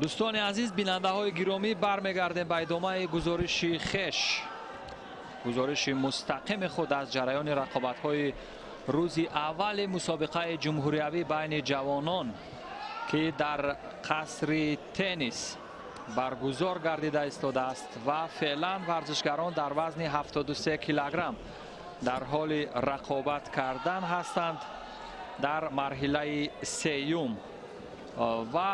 Дӯстони азиз, бинандаҳои гиромӣ, бармегардем ба идомаи гузориши хеш, гузориши мустақими худ аз ҷараёни рақобатҳои рӯзи аввали мусобиқаи ҷумҳуриявӣ байни ҷавонон, ки дар қасри теннис баргузор гардида истодааст ва феълан варзишгарон дар вазни 73 килограмм дар ҳоли рақобат кардан ҳастанд дар марҳилаи сеюм ва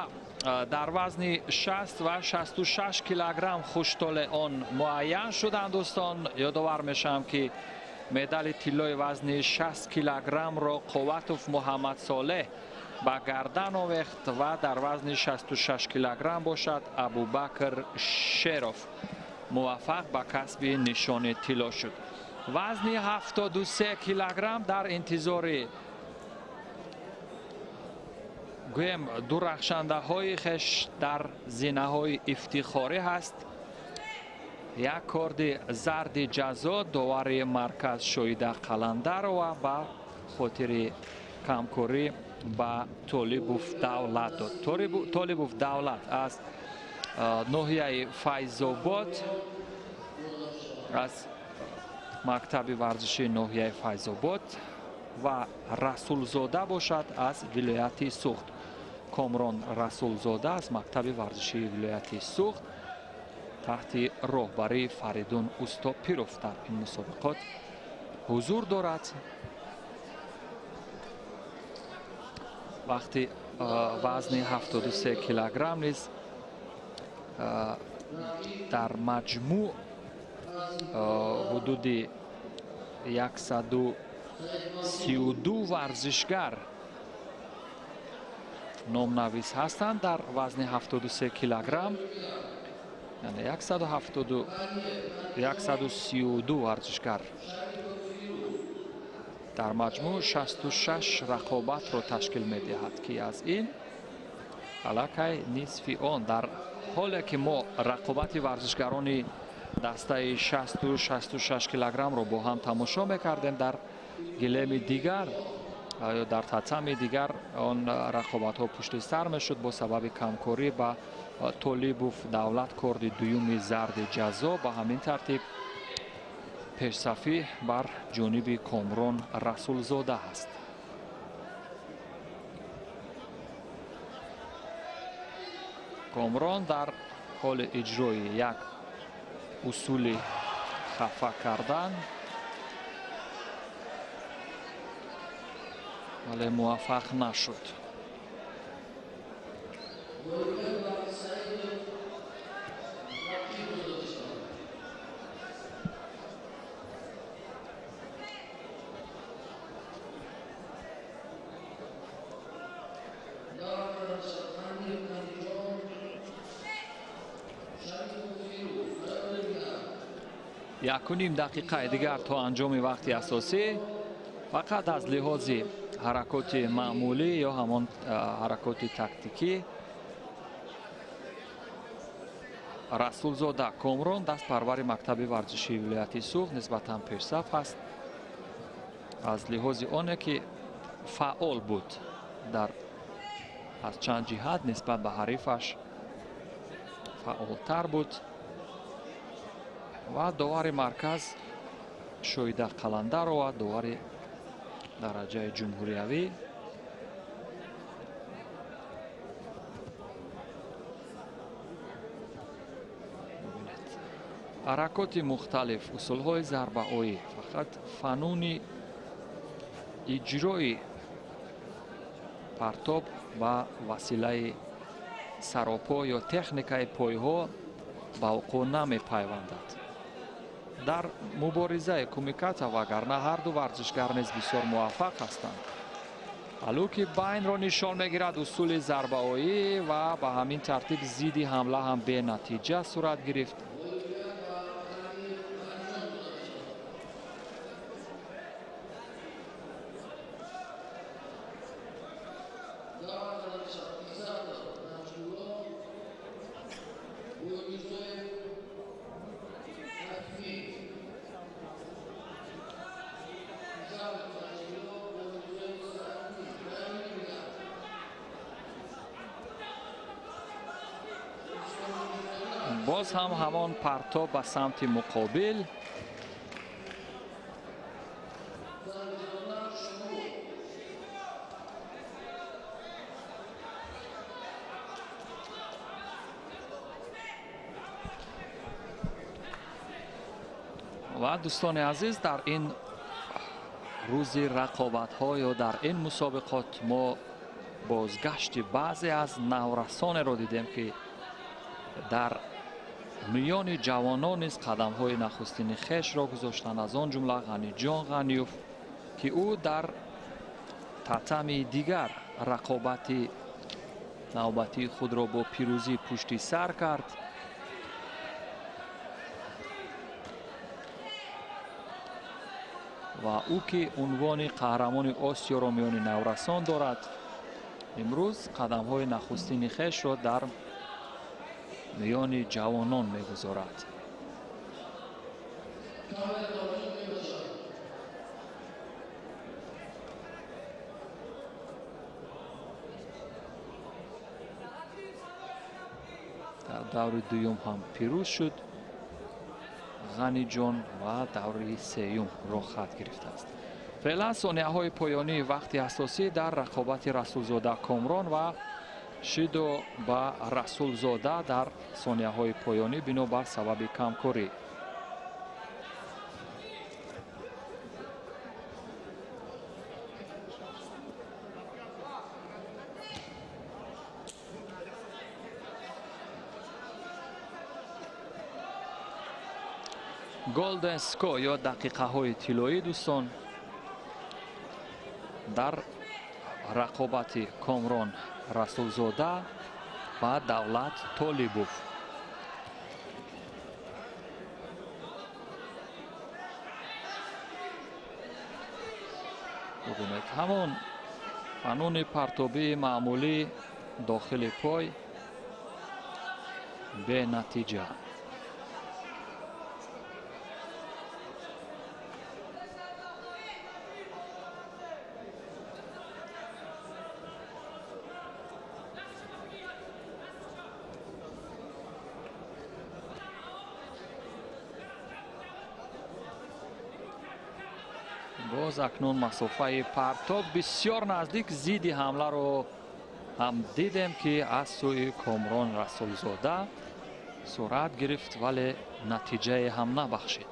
дар вазни 60 ва 66 килограмм хуштолеон муайян шуданд. Дӯстон, ёдовар мешавам, ки медали тиллои вазни 60 килограммро Қувватов Муҳаммад Солеҳ ба гардан овехт ва дар вазни 66 килограмм бошад Абубакр Шеров муваффақ ба касби нишони тилло шуд. Вазни 73 килограмм дар интизори гӯем дурахшандаҳои хеш дар зинаҳои ифтихорӣ ҳаст. Як корди зарди ҷазо довари марказ Шоида Қаландарова ба хотири камкорӣ ба Толибов Давлат дод. Толибов Давлат аз ноҳияи Файзобод, аз мактаби варзишии ноҳияи Файзобод ва Расулзода бошад аз вилояти Суғд. Комрон Расулзода аз мактаби варзишии вилояти Суғд таҳти роҳбарии Фаридун Устопиров дар ин мусобиқот ҳузур дорад. Вақти вазни 73 килограмм низ дар маҷмӯъ ҳудуди 132 варзишгар номнавис ҳастанд дар вазни 73 килограмм, яъне 132 варзишгар дар маҷмӯъ 66 рақобатро ташкил медиҳад, ки аз ин аллакай нисфи он, дар ҳоле ки мо рақобати варзишгарони дастаи 60 66 килограммро бо ҳам тамошо мекардем, дар гилеми дигар ё дар татами дигар он рақобатҳо пушти сар мешуд бо сабаби камкорӣ ба Толибов Давлат корди дуюми зарди ҷазо. Ба ҳамин тартиб пешсафӣ бар ҷониби Комрон Расулзода ҳаст. Комрон дар ҳоли иҷрои як усули хафа кардан, вале муваффақ нашуд. Якуним дақиқаи дигар то анҷоми вақти асосӣ. Фақат аз лиҳози ҳаракоти маъмулӣ ё ҳамон ҳаракоти тактикӣ Расулзода Комрон, дастпарвари мактаби варзишии вилояти Суғд, нисбатан пешсаф ҳаст аз лиҳози оне ки фаъол буд дар аз чанд ҷиҳат нисбат ба ҳарифаш фаъолтар буд ва довари марказ Шоида Қаландарова, довари дараҷаи ҷумҳуриявӣ, бибинед ҳаракоти мухталиф, усулҳои зарбаоӣ, фақат фануни иҷрои партоб ба василаи саропо ё техникаи пойҳо ба вуқӯъ намепайвандад. Дар муборизаи кумиката вагарна ҳар ду варзишгар низ бисёр муваффақ ҳастанд. Алуки байнро нишон мегирад усули зарбаоӣ ва ба ҳамин тартиб зидди ҳамла ҳам бенатиҷа сурат гирифт. Боз ҳам ҳамон партоб ба самти муқобил. Ва дӯстони азиз, дар ин рӯзи рақобатҳо ё дар ин мусобиқот мо бозгашти баъзе аз наврасонеро дидем, ки дар миёни ҷавонон низ қадамҳои нахустини хешро гузоштанд, аз он ҷумла Ғаниҷон Ғаниёв, ки ӯ дар татами дигар рақобати навбатии худро бо пирӯзӣ пушти сар кард. Ва ӯ ки унвони қаҳрамони Осиёро миёни наврасон дорад, имрӯз қадамҳои нахустини хешро дар миёни ҷавонон мегузорад. Дар даври дуюм ҳам пирӯз шуд Ғаниҷон ва даври сеюм роҳхат гирифтааст. Феълан сонияҳои поёнии вақти асосӣ дар рақобати Расулзода Комрон ва шидо ба Расулзода дар сонияҳои поёнӣ бинобар сабаби камкорӣ. Golden Score ё дақиқаҳои тиллоӣ, дӯстон, дар рақобати Комрон Расулзода ва Давлат Толибов. Бубинед, ҳамон фануни партобии маъмулӣ дохили пой бенатиҷа. Боз акнун масофаи партоб бисёр наздик, зидди ҳамларо ҳам дидем, ки аз сӯи Комрон Расулзода сурат гирифт, вале натиҷае ҳам набахшид.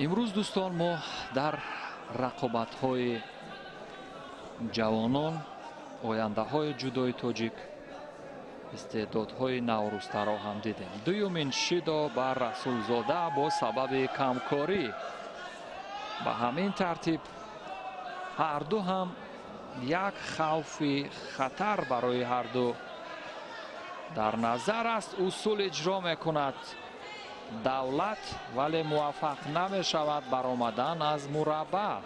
Имрӯз, дӯстон, мо дар рақобатҳои ҷавонон, ояндаҳои ҷудои тоҷик, истеъдодҳои наврӯзтаро ҳам дидем. Дуюмин шидо ба Расулзода бо сабаби камкорӣ. Ба ҳамин тартиб ҳарду ҳам як хавфи хатар барои ҳарду дар назар аст. Усул иҷро мекунад Давлат, вале муваффақ намешавад баромадан аз мураббаъ.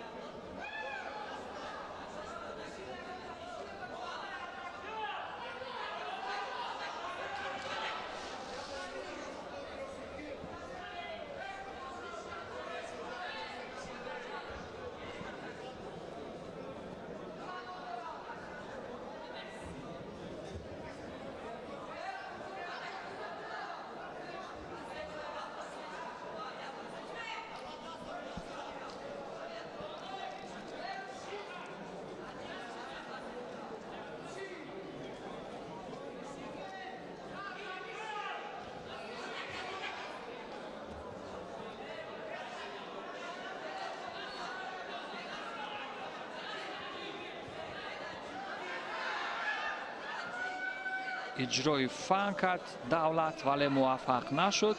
Иҷрои фан кард Давлат, вале муваффақ нашуд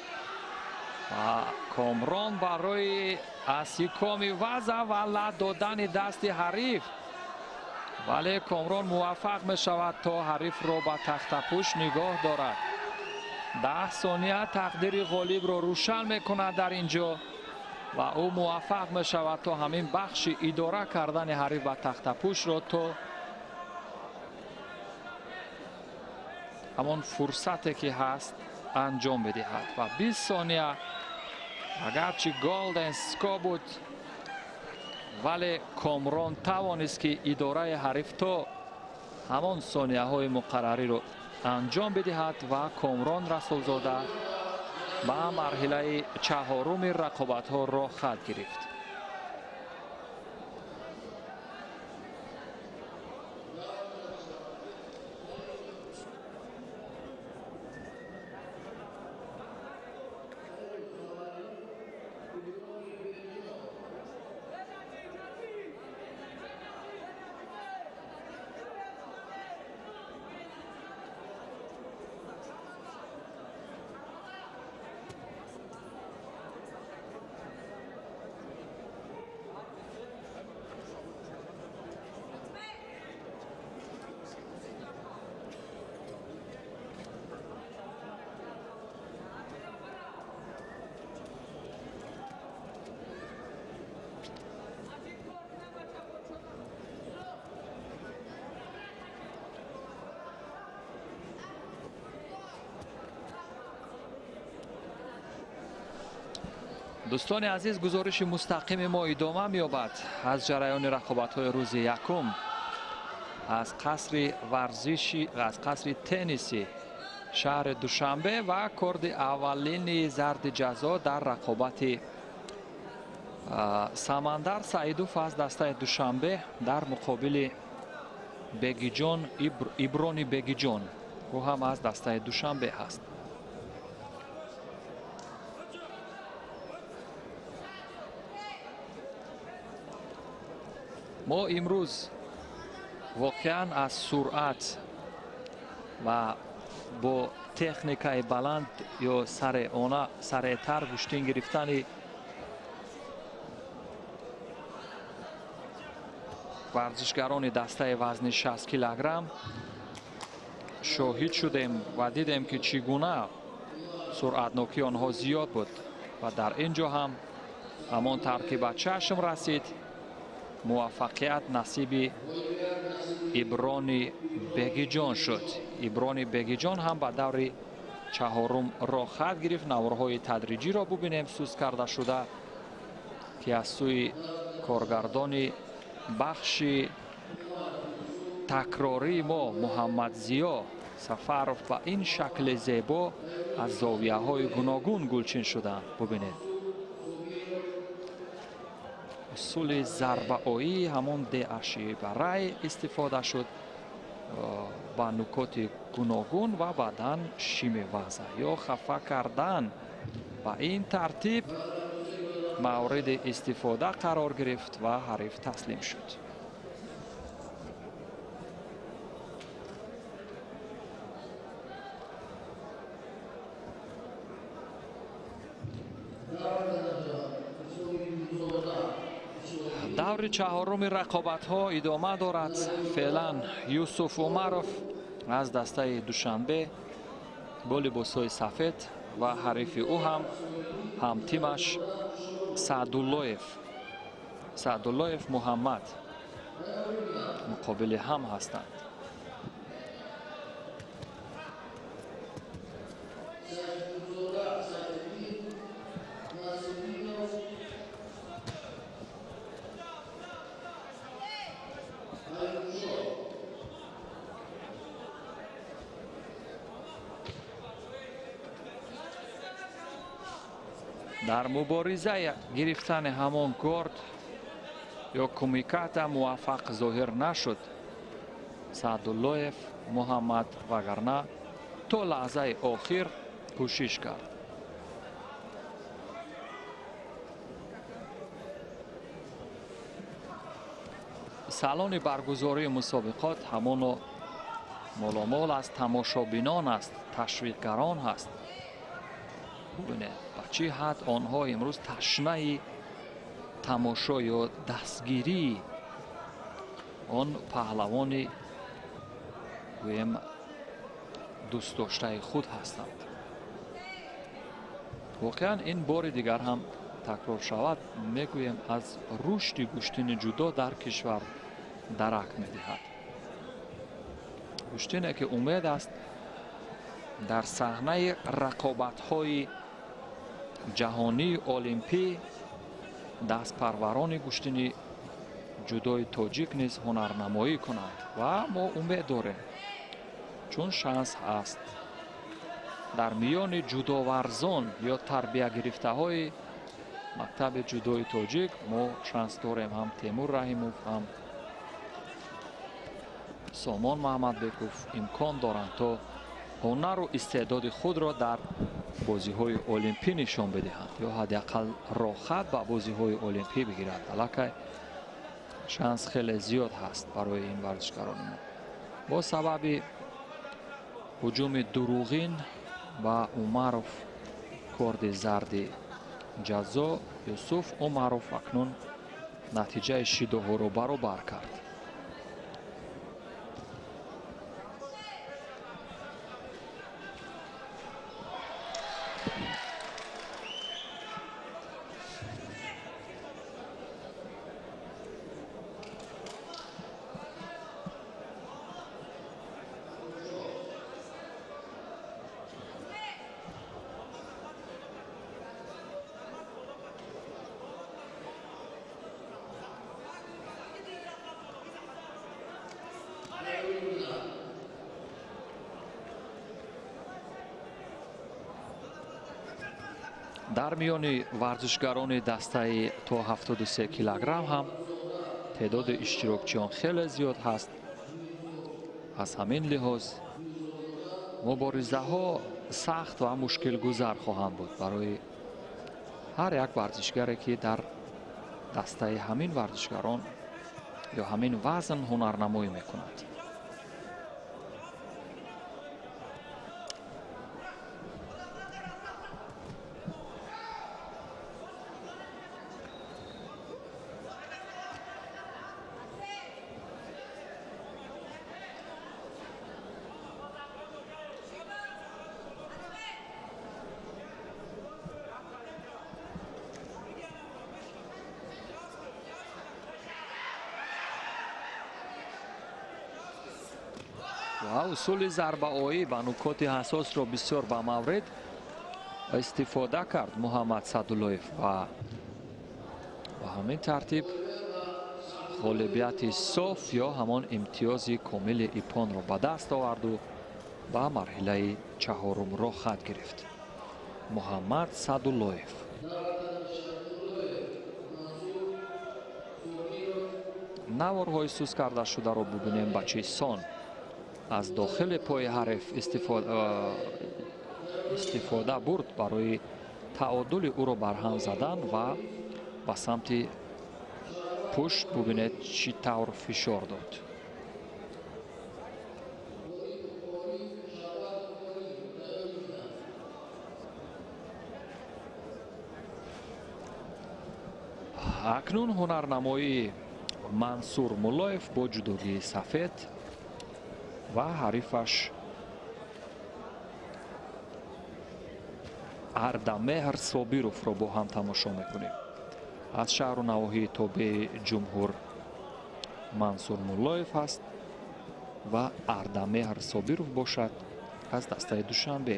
ва Комрон барои асикоми ваза ва лат додани дасти ҳариф, вале Комрон муваффақ мешавад то ҳарифро ба тахтапӯш нигоҳ дорад. 10 сония тақдири ғолибро рӯшан мекунад дар ин ҷо ва ӯ муваффақ мешавад то ҳамин бахши идора кардани ҳариф ба тахтапӯшро то ҳамон фурсате ки ҳаст анҷом бидиҳад. Ва 20 сония, агарчи Golden Score буд, вале Комрон тавонист ки идораи ҳариф то ҳамон сонияҳои муқаррариро анҷом бидиҳад ва Комрон Расулзода ба марҳилаи чаҳоруми рақобатҳо роҳ хат гирифт. Дӯстони азиз, гузориши мустақими мо идома меёбад аз ҷараёни рақобатҳои рӯзи якум аз қасри варзиши, аз қасри тенниси шаҳри Душанбе ва корди аввалини зарди ҷазо дар рақобати Самандар Саидов аз дастаи Душанбе дар муқобили Бегиҷон Иброни Бегиҷон, ӯ ҳам аз дастаи Душанбе ҳаст. Мо имрӯз воқеан аз суръат ва бо техникаи баланд ё сареътар гӯштин гирифтани варзишгарони дастаи вазни 60 килограмм шоҳид шудем ва дидем, ки чӣ гуна суръатнокии онҳо зиёд буд ва дар ин ҷо ҳам ҳамон тавр ки ба чашм расид, муваффақият насиби Иброни Бегиҷон шуд. Иброни Бегиҷон ҳам ба даври чаҳорум роҳ хат гирифт. Наворҳои тадриҷиро бубинем суст карда шуда, ки аз сӯи коргардони бахши такрории мо Муҳаммадзиё Сафаров ба ин шакли зебо аз зовияҳои гуногун гулчин шуданд. Бубинед, усули зарбаоӣ ҳамон деаши ба рай истифода шуд ба нукоти гуногун ва баъдан шимеваза ё хафа кардан. Ба ин тартиб мавриди истифода қарор гирифт ва ҳариф таслим шуд. Даври чаҳоруми рақобатҳо идома дорад. Феълан Юсуф Умаров аз дастаи Душанбе бо либосҳои сафед ва ҳарифи ӯ ҳам ҳамтимаш Саъдуллоев Муҳаммад муқобили ҳам ҳастанд. Дар муборизаи гирифтани ҳамон корд ё кумиката муваффақ зоҳир нашуд Саъдуллоев Муҳаммад, вагарна то лаҳзаи охир кӯшиш кард. Салони баргузории мусобиқот ҳамоно моломол аст, тамошобинон аст, ташвиқгарон ҳаст. Бубинед ба чӣ ҳад онҳо имрӯз ташнаи тамошо ё дастгирии он паҳлавони гӯем дӯстдоштаи худ ҳастанд. Воқеан ин бори дигар ҳам такрор шавад, мегӯем аз рушди гӯштини ҷудо дар кишвар дарак медиҳад. Гӯштине ки умед аст дар саҳнаи рақобатҳои ҷаҳонии олимпӣ дастпарварони гӯштини ҷудои тоҷик низ ҳунарнамоӣ кунад ва мо умед дорем, чун шанс ҳаст дар миёни ҷудоварзон ё тарбиягирифтаҳои мактаби ҷудои тоҷик мо шанс дорем ҳам Темур Раҳимов, ҳам Сомон Маҳмадбеков имкон доранд то ҳунару истеъдоди худро дар бозиҳои олимпӣ нишон бидиҳанд ё ҳадди ақал роҳхат ба бозиҳои олимпӣ бигиранд. Аллакай шанс хеле зиёд ҳаст барои ин варзишгарони мо. Бо сабаби ҳуҷуми дурӯғин ба Умаров корди зарди ҷазо, Юсуф Умаров акнун натиҷаи шидоҳоро баробар кард. Дар миёни варзишгарони дастаи то 73 килограмм ҳам теъдоди иштирокчиён хеле зиёд ҳаст. Аз ҳамин лиҳоз муборизаҳо сахт ва мушкилгузар хоҳанд буд барои ҳар як варзишгаре, ки дар дастаи ҳамин варзишгарон ё ҳамин вазн ҳунарнамоӣ мекунад. Ва усули зарбаоӣ ва нукоти ҳассосро бисёр ба маврид истифода кард Муҳаммад Садуллоев ва ба ҳамин тартиб ғолибияти соф ё ҳамон имтиёзи комили ипонро ба даст оварду ба марҳилаи чаҳорум роҳхат гирифт. Муҳаммад Садуллоев. Наворҳои сус карда шударо бубинем ба чӣ сон аз дохили пои ҳариф истифода бурд барои таодули ӯро барҳам задан ва ба самти пушт бубинед чӣ тавр фишор дод. Акнун ҳунарнамоии Мансур Муллоев бо ҷудогии сафед ва ҳарифаш Ардамеҳр Собировро бо ҳам тамошо мекунем. Аз шаҳру навоҳии тобеи ҷумҳур Мансур Муллоев ҳаст ва Ардамеҳр Собиров бошад аз дастаи Душанбе.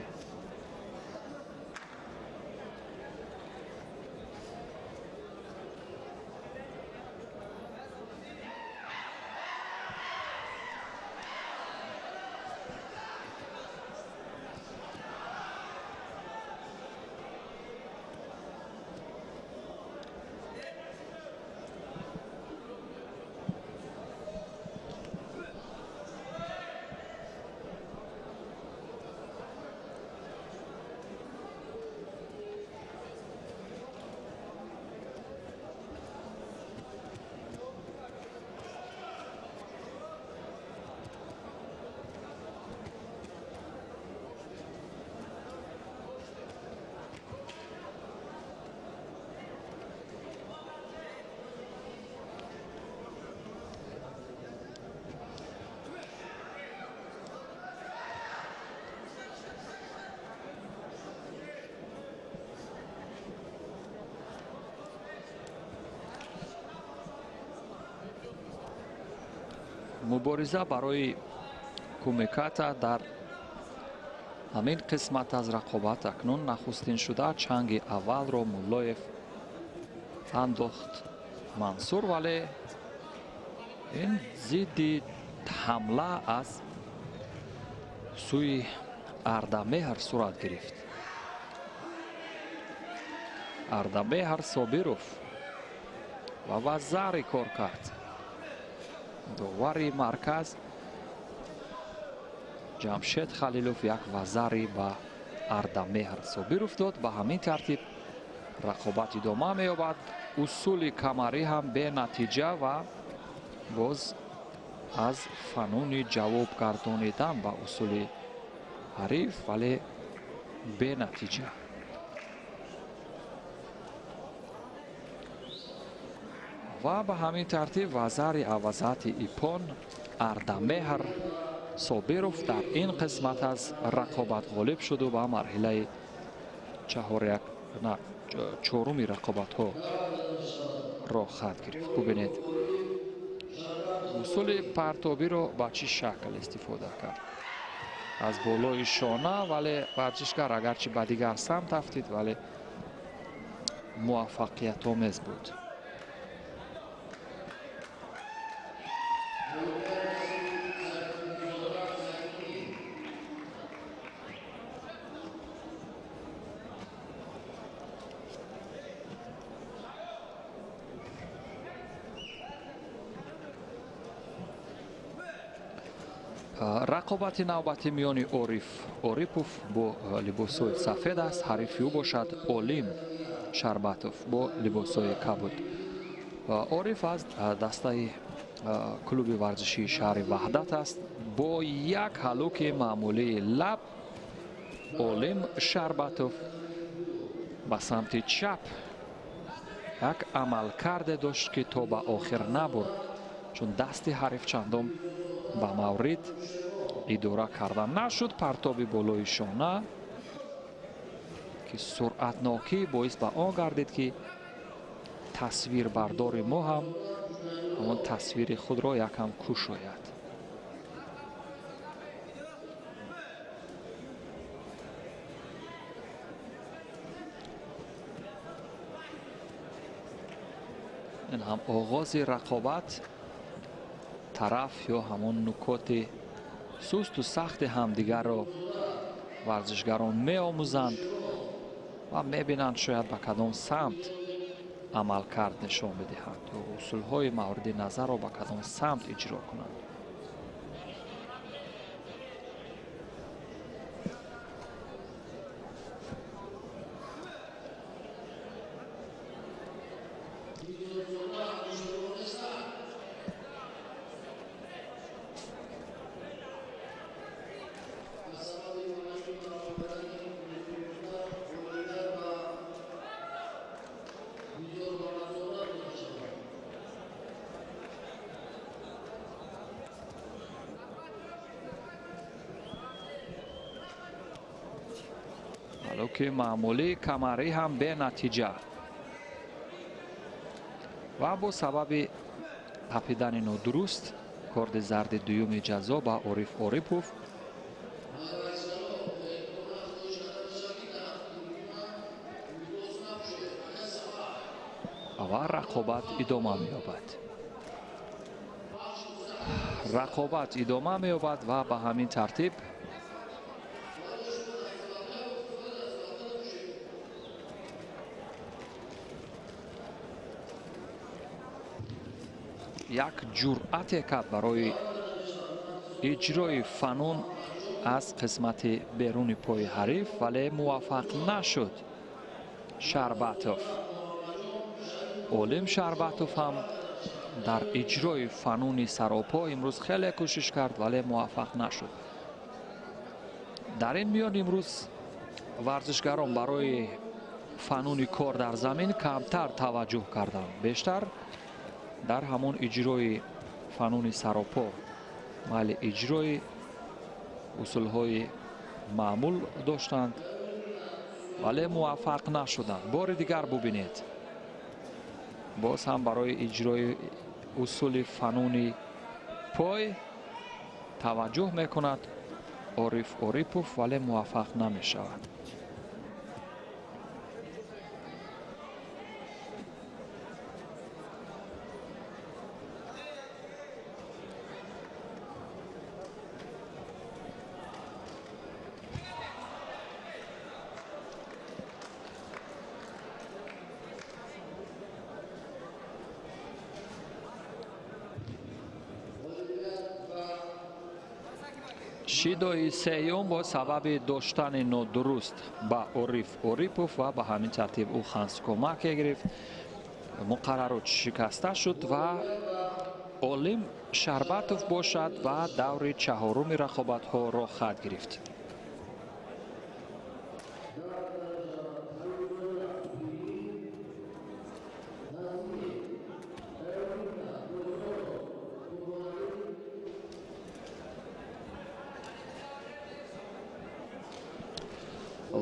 Мубориза барои кумиката дар ҳамин қисмат аз рақобат акнун нахустин шуда чанги аввалро Муллоев андохт Мансур, вале Ин зидди ҳамла аз сӯи Ардамеҳр сурат гирифт. Ардамеҳр Собиров ва вазари кор кард. Довари марказ Ҷамшед Халилов як вазари ба Ардамеҳр Собиров дод. Ба ҳамин тартиб рақобат идома меёбад. Усули камарӣ ҳам бенатиҷа ва боз аз фануни ҷавоб гардонидан ба усули ҳариф, вале бенатиҷа. Ва ба ҳамин тартиб вазари авазати ипон Ардамеҳр Собиров дар ин қисмат аз рақобат ғолиб шуду ба марҳилаи чоруми рақобатҳо роҳ хат гирифт. Бубинед, усули партобиро ба чӣ шакл истифода кард. Аз болои шона, вале варзишгар агарчи ба дигар самт афтид, вале муваффақиятомез буд. Рақобати навбати миёни Ориф Орипов бо либосҳои сафед аст, ҳарифи ӯ бошад Олим Шарбатов бо либосҳои кабуд. Ориф аз дастаи клуби варзишии шаҳри Ваҳдат аст. Бо як ҳалуки маъмулии лаб Олим Шарбатов ба самти чап як амалкарде дошт, ки то ба охир набурд, чун дасти ҳариф чандом ба маврид идора карда нашуд. Партоби болои шона, ки суръатнокӣ боис ба он гардид, ки тасвирбардори мо ҳам ҳамон тасвири худро якам кушояд. Ин ҳам оғози рақобат, тараф ё ҳамон нукоти сусту сахти ҳамдигарро варзишгарон меомӯзанд ва мебинанд, шояд ба кадом самт амалкард нишон бидиҳанд ё усулҳои мавриди назарро ба кадом самт иҷро кунанд. Ки маъмулии камарӣ ҳам бенатиҷа ва бо сабаби тапидани нодуруст корди зарди дуюми ҷазо ба Ориф Орипов. Ва рақобат идома меёбад. Рақобат идома меёбад ва ба ҳамин тартиб як ҷуръате кард барои иҷрои фанун аз қисмати беруни пои ҳариф, вале муваффақ нашуд Шарбатов. Олим Шарбатов ҳам дар иҷрои фануни саропо имрӯз хеле кӯшиш кард, вале муваффақ нашуд. Дар ин миён имрӯз варзишгарон барои фануни кор дар замин камтар таваҷҷӯҳ карданд, бештар дар ҳамон иҷрои фануни саропо, майли иҷрои усулҳои маъмул доштанд, вале муваффақ нашуданд. Бори дигар бубинед, боз ҳам барои иҷрои усули фануни пой таваҷҷӯҳ мекунад Ориф Орипов, вале муваффақ намешавад. Шидои сеюм бо сабаби доштани нодуруст ба Ориф Орипов ва ба ҳамин тартиб ӯ ханскомаке гирифт. Муқаррарот шикаста шуд ва Олим Шарбатов бошад ва даври чаҳоруми рақобатҳо роҳхат гирифт.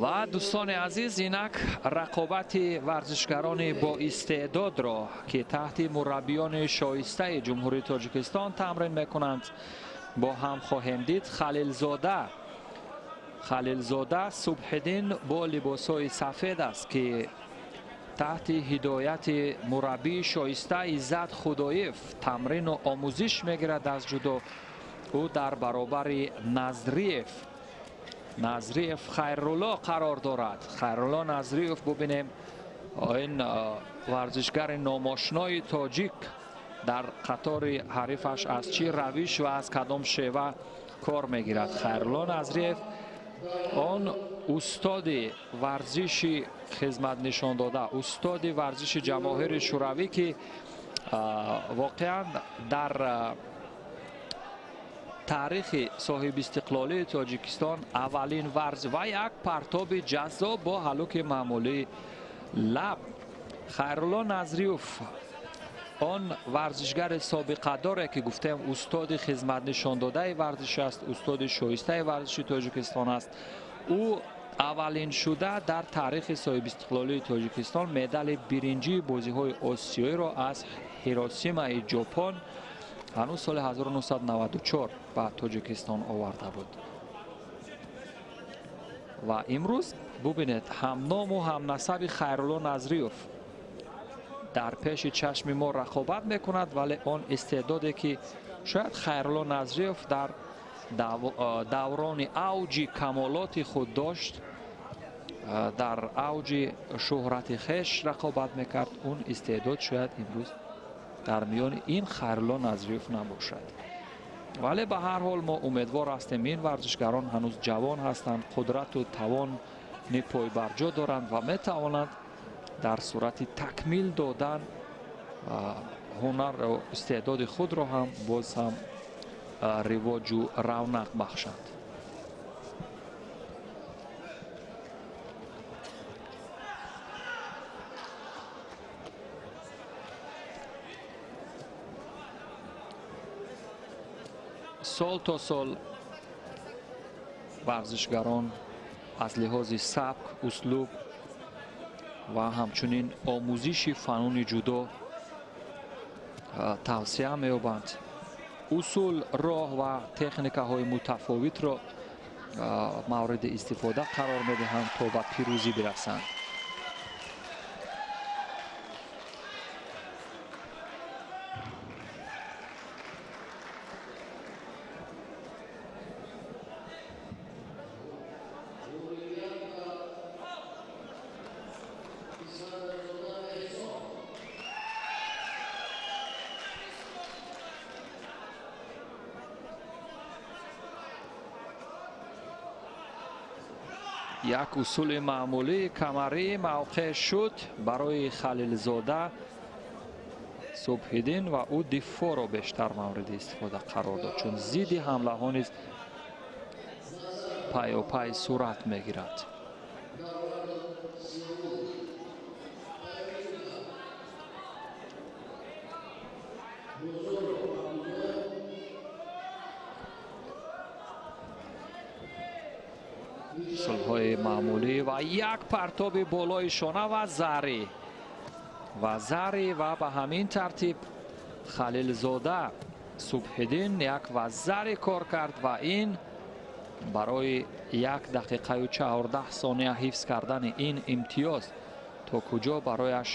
Ва дӯстони азиз, инак рақобати варзишгарони боистеъдодро, ки таҳти мураббиёни шоистаи Ҷумҳурии Тоҷикистон тамрин мекунанд, бо ҳам хоҳем дид. Халилзода Субҳиддин бо либосҳои сафед аст, ки таҳти ҳидояти мураббии шоиста Иззат Худоев тамрину омӯзиш мегирад аз ҷудо. Ӯ дар баробари Назриев Хайрулло қарор дорад. Хайрулло Назриев, бубинем, ин варзишгари номошнои тоҷик дар қатори ҳарифаш аз чӣ равиш ва аз кадом шева кор мегирад. Хайрулло Назриев он устоди варзиши хизматнишондода, устоди варзиши ҷамоҳири Шӯравӣ, ки воқеан дар таърихи соҳибистиқлолии Тоҷикистон аввалин варз ва як партоби ҷаззоб бо ҳалуки маъмулии лаб. Хайрулло Назриев он варзишгари собиқадоре, ки гуфтем устоди хизматнишондодаи варзиш аст, устоди шоистаи варзиши Тоҷикистон аст. Ӯ аввалин шуда дар таърихи соҳибистиқлолии Тоҷикистон медали биринҷии бозиҳои осиёиро аз Ҳиросимаи Ҷопон ҳанӯз соли 1994 ба Тоҷикистон оварда буд. Ва имрӯз бубинед, ҳамному ҳамнасаби Хайрулло Назриев дар пеши чашми мо рақобат мекунад, вале он истеъдоде, ки шояд Хайрулло Назриев дар даврони авҷи камолоти худ дошт, дар авҷи шӯҳрати хеш рақобат мекард, он истеъдод шояд имрӯз дар миёни ин Хайрулло Назриев набошад. Вале ба ҳар ҳол мо умедвор ҳастем, ин варзишгарон ҳанӯз ҷавон ҳастанд, қудрату тавони пойбарҷо доранд ва метавонанд дар сурати такмил додан ҳунару истеъдоди худро ҳам боз ҳам ривоҷу равнақ бахшанд. Сол то сол варзишгарон аз лиҳози сабк, услуб ва ҳамчунин омӯзиши фануни ҷудо тавсия меёбанд. Усул, роҳ ва техникаҳои мутафовитро мавриди истифода қарор медиҳанд то ба пирӯзӣ бирасанд. Як усули маъмулии камарӣ мавқеъ шуд барои Халилзода Субҳиддин ва ӯ дифоъро бештар мавриди истифода қарор дод, чун зидди ҳамлаҳо низ пайопай сурат мегирад. Усулҳои маъмулӣ ва як партоби болои шона ва зарӣ ва ба ҳамин тартиб Халилзода Субҳиддин як вазари кор кард ва ин барои 1 дақиқаю 14 сония ҳифз кардани ин имтиёз то куҷо барояш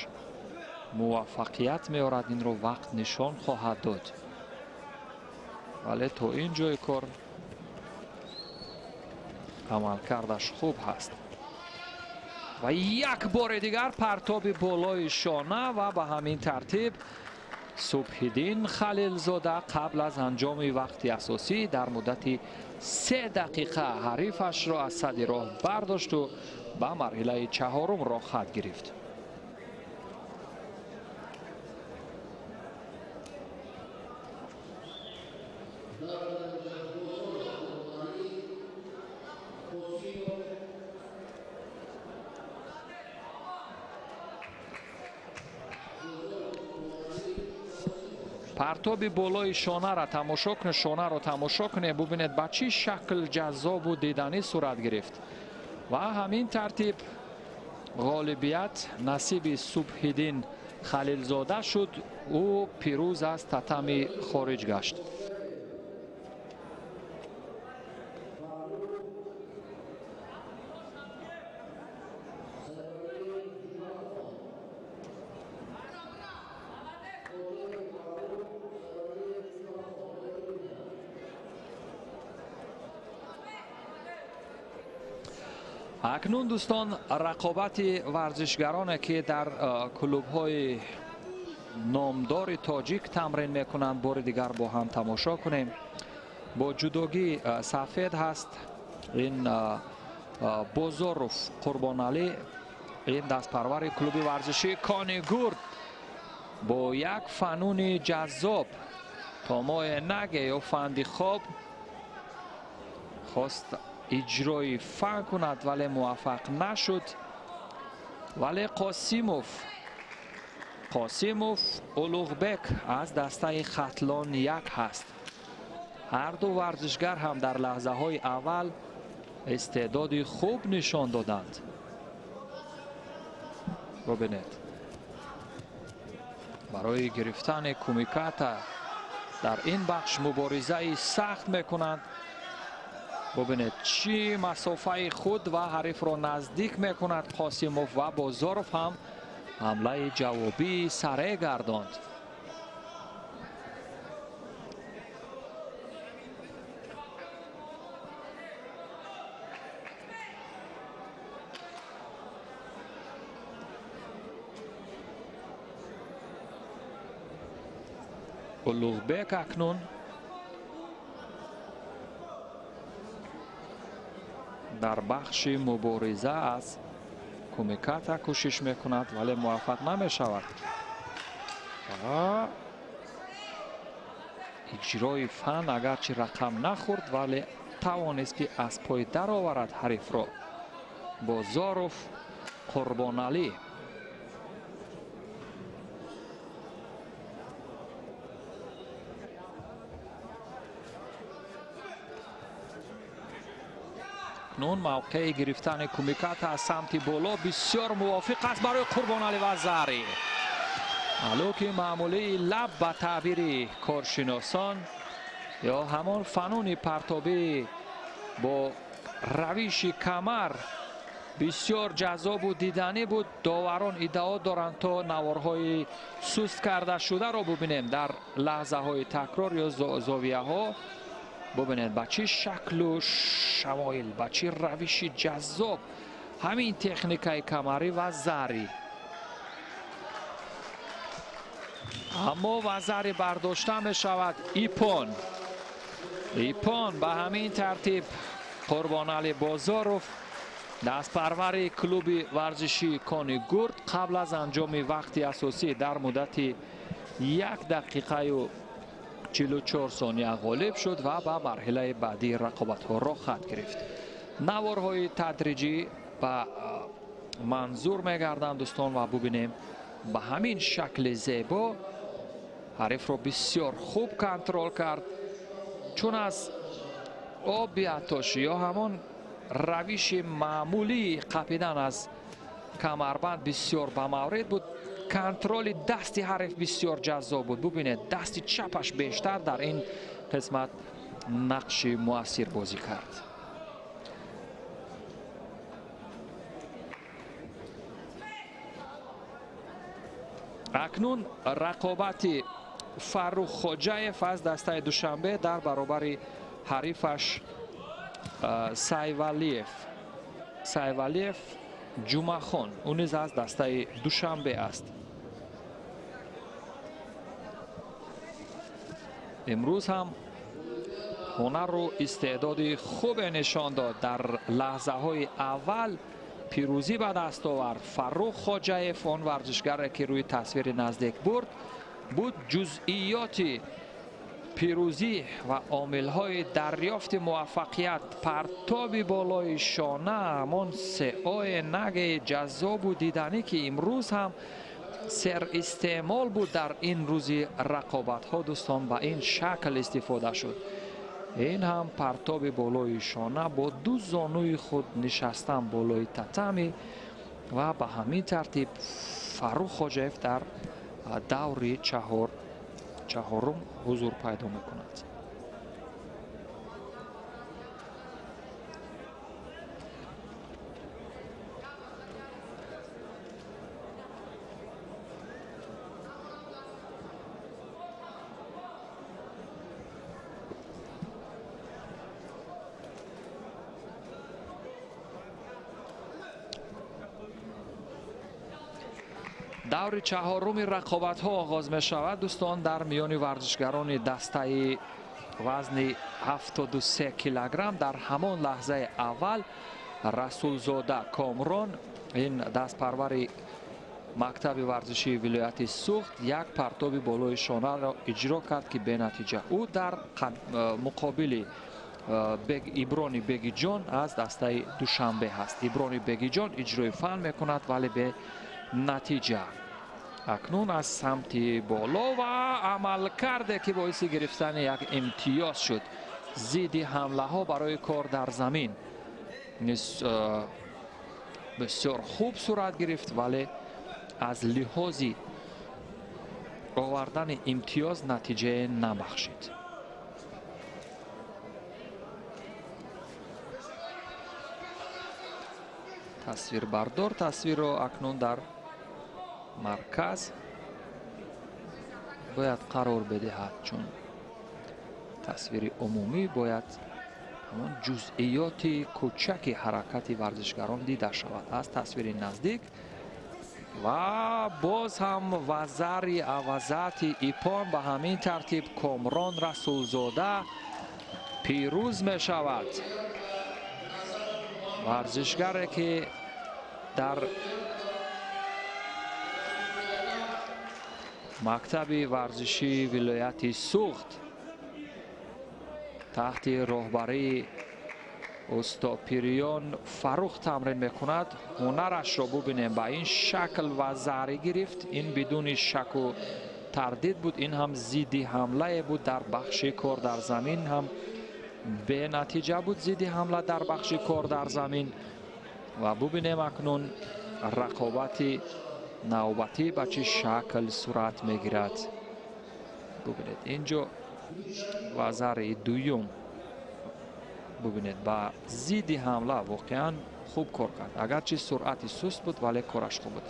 муваффақият меорад, инро вақт нишон хоҳад дод. Вале то ин ҷои кор амалкардаш хуб ҳаст. Ва як бори дигар партоби болои шона ва ба ҳамин тартиб Субҳиддин Халилзода қабл аз анҷоми вақти асосӣ дар муддати 3 дақиқа ҳарифашро аз сади роҳ бардошту ба марҳилаи чаҳорум роҳхат гирифт. Партоби болои шонаро тамошо кунед, шонаро тамошо кунед, бубинед ба чӣ шакл ҷаззобу диданӣ сурат гирифт. Ва ҳамин тартиб ғолибият насиби Субҳиддин Халилзода шуд. Ӯ пирӯз аз татами хориҷ гашт. Акнун дӯстон, рақобати варзишгароне ки дар клубҳои номдори тоҷик тамрин мекунанд, бори дигар бо ҳам тамошо кунем. Бо ҷудогӣ сафед ҳаст ин Бозоров Қурбоналӣ, ин дастпарвари клуби варзишии Конигурд бо як фануни ҷаззоб томои наге ё фанди хоб хост иҷрои фан кунад, вале муваффақ нашуд. Вале Қосимов Улуғбек аз дастаи Хатлон 1 ҳаст. Ҳар ду варзишгар ҳам дар лаҳзаҳои аввал истеъдоди хуб нишон доданд. Бубинед, барои гирифтани кумиката дар ин бахш муборизаи сахт мекунанд. Бубинед, чӣ масофаи худ ва ҳарифро наздик мекунад Қосимов, ва Бозоров ҳам ҳамлаи ҷавобии сареъ гардонд. Улуғбек акнун дар бахши мубориза аз кумиката кӯшиш мекунад, вале муваффақ намешавад. Ва иҷрои фан агарчи рақам нахӯрд, вале тавонист ки аз пой дароварад ҳарифро. Бозоров Қурбоналӣ. Акнун мавқеи гирифтани кумиката аз самти боло бисёр мувофиқ аст барои Қурбоналӣ ва Зари. Алуки маъмулии лаб ба таъбири коршиносон ё ҳамон фануни партобӣ бо равиши камар бисёр ҷаззобу диданӣ буд. Доварон иддао доранд то наворҳои суст карда шударо бубинем дар лаҳзаҳои такрор ё зовияҳо. Бубинед ба чӣ шаклу шамоил, ба чӣ равиши ҷаззоб ҳамин техникаи камарӣ ва зарӣ. Аммо вазари бардошта мешавад ипон. Ипон ба ҳамин тартиб Қурбоналӣ Бозоров, дастпарвари клуби варзишии Конигурд, қабл аз анҷоми вақти асосӣ дар муддати 1 дақиқаю 44 сония ғолиб шуд ва ба марҳилаи баъдии рақобатҳо роҳхат гирифт. Наворҳои тадриҷӣ ба манзур мегарданд дӯстон, ва бубинем ба ҳамин шакли зебо ҳарифро бисёр хуб контрол кард, чун аз оби атошӣ ё ҳамон равиши маъмулии қапидан аз камарбанд бисёр ба маврид буд. Контроли дасти ҳариф бисёр ҷаззоб буд. Бубинед, дасти чапаш бештар дар ин қисмат нақши муассир бозӣ кард. Акнун рақобати Фаррух Хоҷаев аз дастаи Душанбе дар баробари ҳарифаш Сайвалиев. Сайвалиев Ҷумахон, ӯ низ аз дастаи Душанбе аст. Имрӯз ҳам ҳунару истеъдоди хубе нишон дод. Дар лаҳзаҳои аввал пирӯзӣ ба даст овард. Фаррух Хоҷаев, он варзишгаре ки рӯи тасвири наздик бурд, буд ҷузъиёти пирӯзӣ ва омилҳои дарёфти муваффақият. Партоби болои шона, ҳамон сеои наги ҷаззобу диданӣ ки имрӯз ҳам серистеъмол буд дар ин рӯзи рақобатҳо, дӯстон, ба ин шакл истифода шуд. Ин ҳам партоби болои шона бо ду зонуи худ нишастан болои татами ва ба ҳамин тартиб Фаррух Хоҷаев дар даври чаҳорум ҳузур пайдо мекунад. Даври чаҳоруми рақобатҳо оғоз мешавад, дӯстон, дар миёни варзишгарони дастаи вазни 73 килограмм. Дар ҳамон лаҳзаи аввал Расулзода Комрон, ин дастпарвари мактаби варзишии вилояти Суғд, як партоби болои шонаро иҷро кард ки бенатиҷа. Ӯ дар муқобили Иброни Бегиҷон аз дастаи Душанбе ҳаст. Иброни Бегиҷон иҷрои фан мекунад, вале бе натиҷа. Акнун аз самти боло ва амалкарде ки боиси гирифтани як имтиёз шуд. Зидди ҳамлаҳо барои кор дар замин бисёр хуб сурат гирифт, вале аз лиҳози овардани имтиёз натиҷае набахшид. Тасвирбардор тасвирро акнун дар марказ бояд қарор бидиҳад, чун тасвири умумӣ бояд ҳамон ҷузъиёти кӯчаки ҳаракати варзишгарон дида шавад. Аз тасвири наздик ва боз ҳам вазари авазати ипон. Ба ҳамин тартиб Комрон Расулзода пирӯз мешавад. Варзишгаре ки дар мактаби варзишии вилояти Суғд таҳти роҳбарии устод Пириён Фаррух тамрин мекунад. Ҳунарашро бубинем, ба ин шакл вазарӣ гирифт. Ин бидуни шаку тардид буд. Ин ҳам зидди ҳамлае буд дар бахши кор дар замин, ҳам бенатиҷа буд зидди ҳамла дар бахши кор дар замин. Ва бубинем акнун рақобати навбатӣ ба чӣ шакл сурат мегирад. Бубинед инҷо вазари дуюм, бубинед ба зидди ҳамла воқеан хуб кор кард. Агарчи суръати суст буд, вале кораш хуб буд.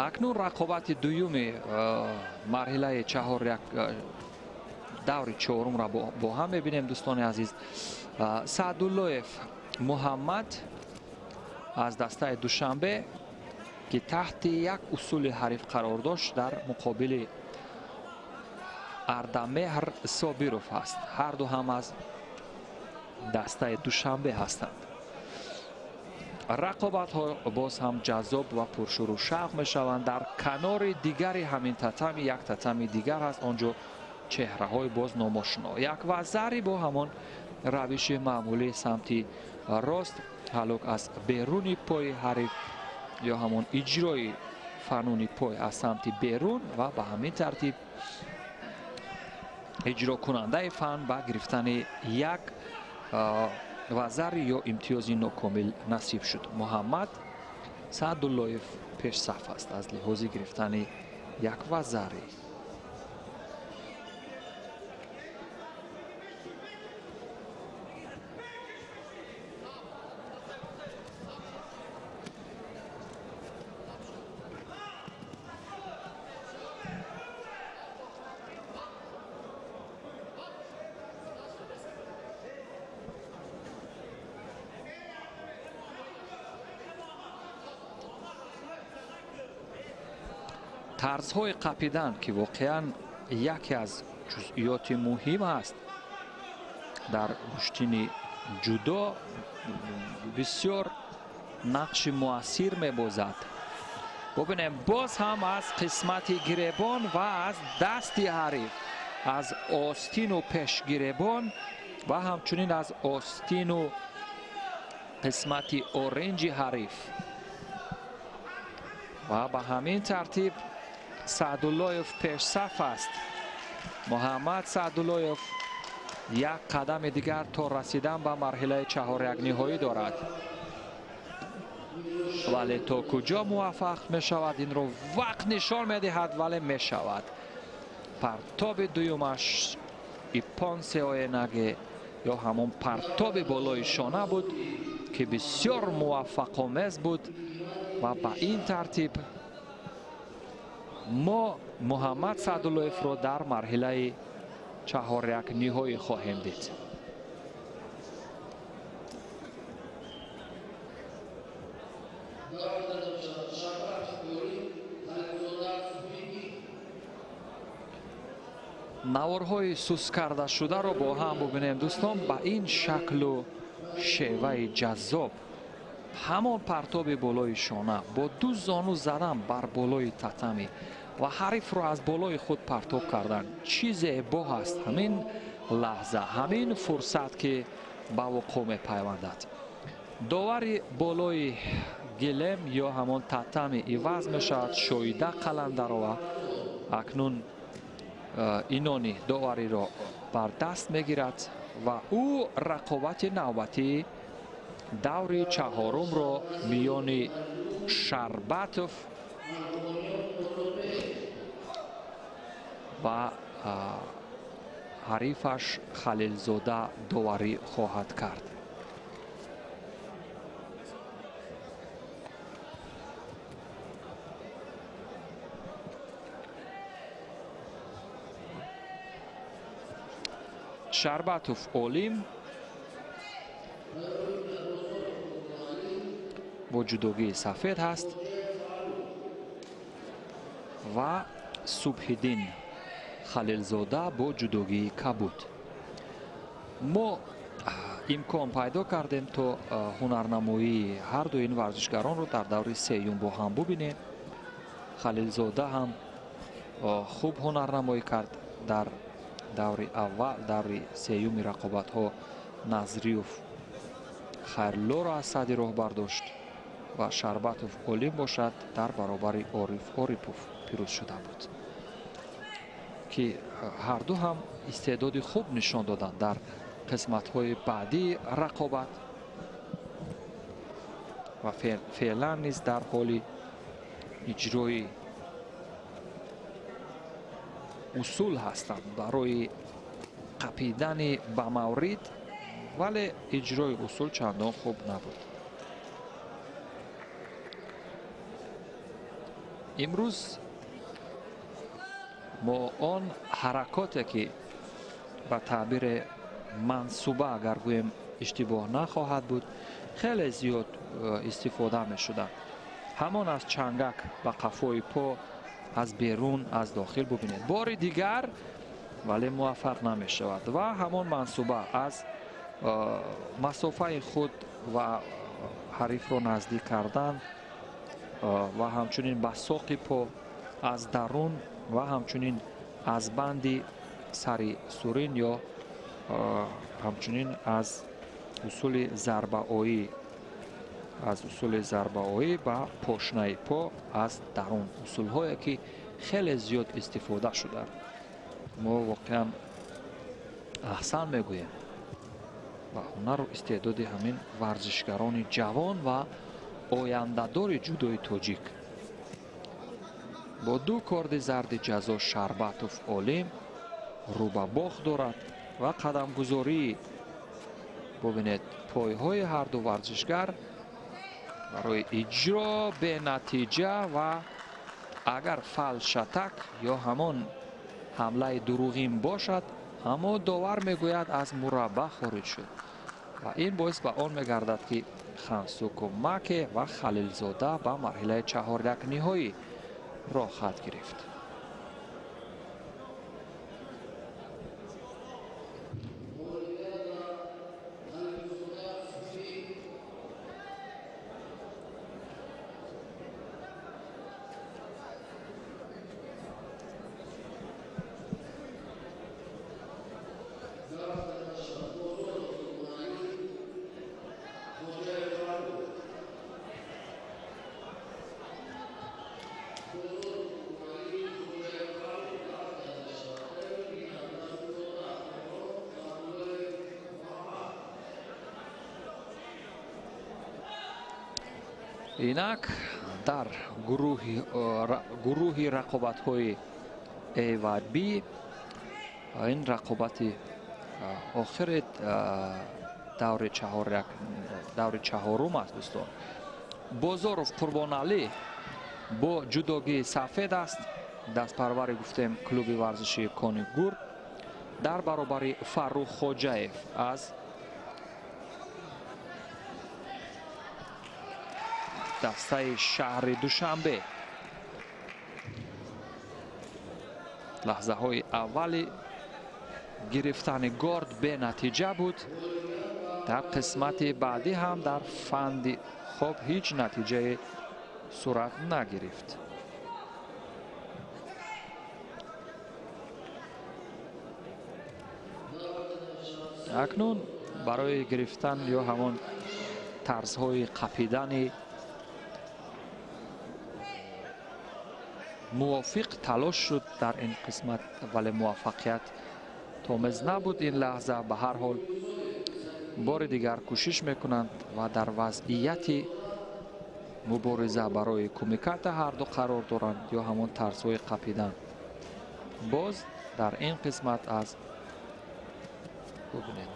Акнун рақобати дуюми марҳилаи даври чорумро бо ҳам мебинем, дӯстони азиз. Саъдуллоев Муҳаммад аз дастаи Душанбе ки таҳти як усули ҳариф қарор дошт, дар муқобили Ардамеҳр Собиров ҳаст. Ҳар ду ҳам аз дастаи Душанбе ҳастанд. Рақобатҳо боз ҳам ҷаззоб ва пуршӯру шавқ мешаванд. Дар канори дигари ҳамин татами як татами дигар ҳаст, он ҷо чеҳраҳои боз номошино. Як вазари бо ҳамон равиши маъмулии самти рост, ҳалок аз беруни пои ҳариф ё ҳамон иҷрои фануни пой аз самти берун ва ба ҳамин тартиб иҷрокунандаи фан ба гирифтани як вазари ё имтиёзи нокомил насиб шуд. Муҳаммад Саъдуллоев пешсаф аст аз лиҳози гирифтани як вазари. Тарзҳои қапидан, ки воқеан яке аз ҷузъиёти муҳим аст дар гӯштини ҷудо, бисёр нақши муассир мебозад. Бубинем, боз ҳам аз қисмати гиребон ва аз дасти ҳариф, аз остину пешгиребон ва ҳамчунин аз остину қисмати оринҷи ҳариф. Ва ба ҳамин тартиб Саъдуллоев пешсаф аст. Муҳаммад Саъдуллоев як қадами дигар то расидан ба марҳилаи чаҳорякниҳоӣ дорад. Вале то куҷо муваффақ мешавад, инро вақт нишон медиҳад, вале мешавад. Партоби дуюмаш иппон сеоенаге ё ҳамон партоби болои шона буд, ки бисёр муваффақомез буд ва ба ин тартиб мо Муҳаммад Саъдуллоевро дар марҳилаи чаҳорякниҳоӣ хоҳем дид. Наворҳои сус кардашударо бо ҳам бубинем, дӯстон. Ба ин шаклу шеваи ҷаззоб ҳамон партоби болои шона бо ду зону задан бар болои татами ва ҳарифро аз болои худ партоб кардан, чӣ зебо ҳаст ҳамин лаҳза, ҳамин фурсат, ки ба вуқӯъ мепайвандад. Довари болои гилем ё ҳамон татами иваз мешавад. Шоида Қаландарова акнун инони довариро бар даст мегирад ва ӯ рақобати навбатии даври чаҳорумро миёни Шарбатов ва ҳарифаш Халилзода доварӣ хоҳад кард. Шарбатов Олим бо ҷудогии сафед ҳаст ва Субҳиддин Халилзода бо ҷудогии кабуд. Мо имкон пайдо кардем то ҳунарнамоии ҳарду ин варзишгаронро дар даври сеюм бо ҳам бубинем. Халилзода ҳам хуб ҳунарнамоӣ кард дар даври аввал. Даври сеюми рақобатҳо Назриев Хайруллоро аз сади роҳ бардошт ва Шарбатов Олим бошад дар баробари Ориф Орипов пирӯз шуда буд, ки ҳарду ҳам истеъдоди хуб нишон доданд дар қисматҳои баъдии рақобат ва феълан низ дар ҳоли иҷрои усул ҳастанд барои қапидани ба маврид, вале иҷрои усул чандон хуб набуд. Имрӯз мо он ҳаракоте, ки ба таъбири мансуба агар гӯем иштибоҳ нахоҳад буд, хеле зиёд истифода мешуданд. Ҳамон аз чангак ба қафои по, аз берун, аз дохил бубинед. Бори дигар, вале муваффақ намешавад ва ҳамон мансуба аз масофаи худ ва ҳарифро наздик кардан ва ҳамчунин ба соқи по аз дарун ва ҳамчунин аз банди сари сурин ё ҳамчунин аз усули зарбаоӣ, аз усули зарбаоӣ ба пошнаи по аз дарун, усулҳое ки хеле зиёд истифода шуданд. Мо воқеан аҳсан мегӯем ба ҳунару истеъдоди ҳамин варзишгарони ҷавон ва ояндадори ҷудои тоҷик. Бо ду корди зарди ҷазо Шарбатов Олим рӯ ба бохт дорад ва қадамгузории бубинед пойҳои ҳарду варзишгар барои иҷро бенатиҷа ва агар фалшатак ё ҳамон ҳамлаи дурӯғин бошад, аммо довар мегӯяд аз мураббаъ хориҷ шуд ва ин боис ба он мегардад, ки Хансуку Маке ва Халилзода ба марҳилаи чаҳорякниҳоӣ роҳ гирифт. Инак дар гурӯҳи рақобатҳои А ва Б ин рақобати охири даври чаҳорум аст дӯстон. Бозоров Қурбоналӣ бо ҷудогии сафед аст, дастпарвари гуфтем клуби варзишии Кони Гур, дар баробари Фаррух Хоҷаев аз дастаи шаҳри Душанбе. Лаҳзаҳои аввали гирифтани горд бенатиҷа буд. Дар қисмати баъдӣ ҳам дар фанди хоб ҳеҷ натиҷае сурат нагирифт. Акнун барои гирифтан ё ҳамон тарзҳои қапидани мувофиқ талош шуд дар ин қисмат, вале муваффақият томез набуд ин лаҳза. Ба ҳар ҳол бори дигар кӯшиш мекунанд ва дар вазъияти мубориза барои кумиката ҳар ду қарор доранд ё ҳамон тарзҳои қапидан. Боз дар ин қисмат аз бубинед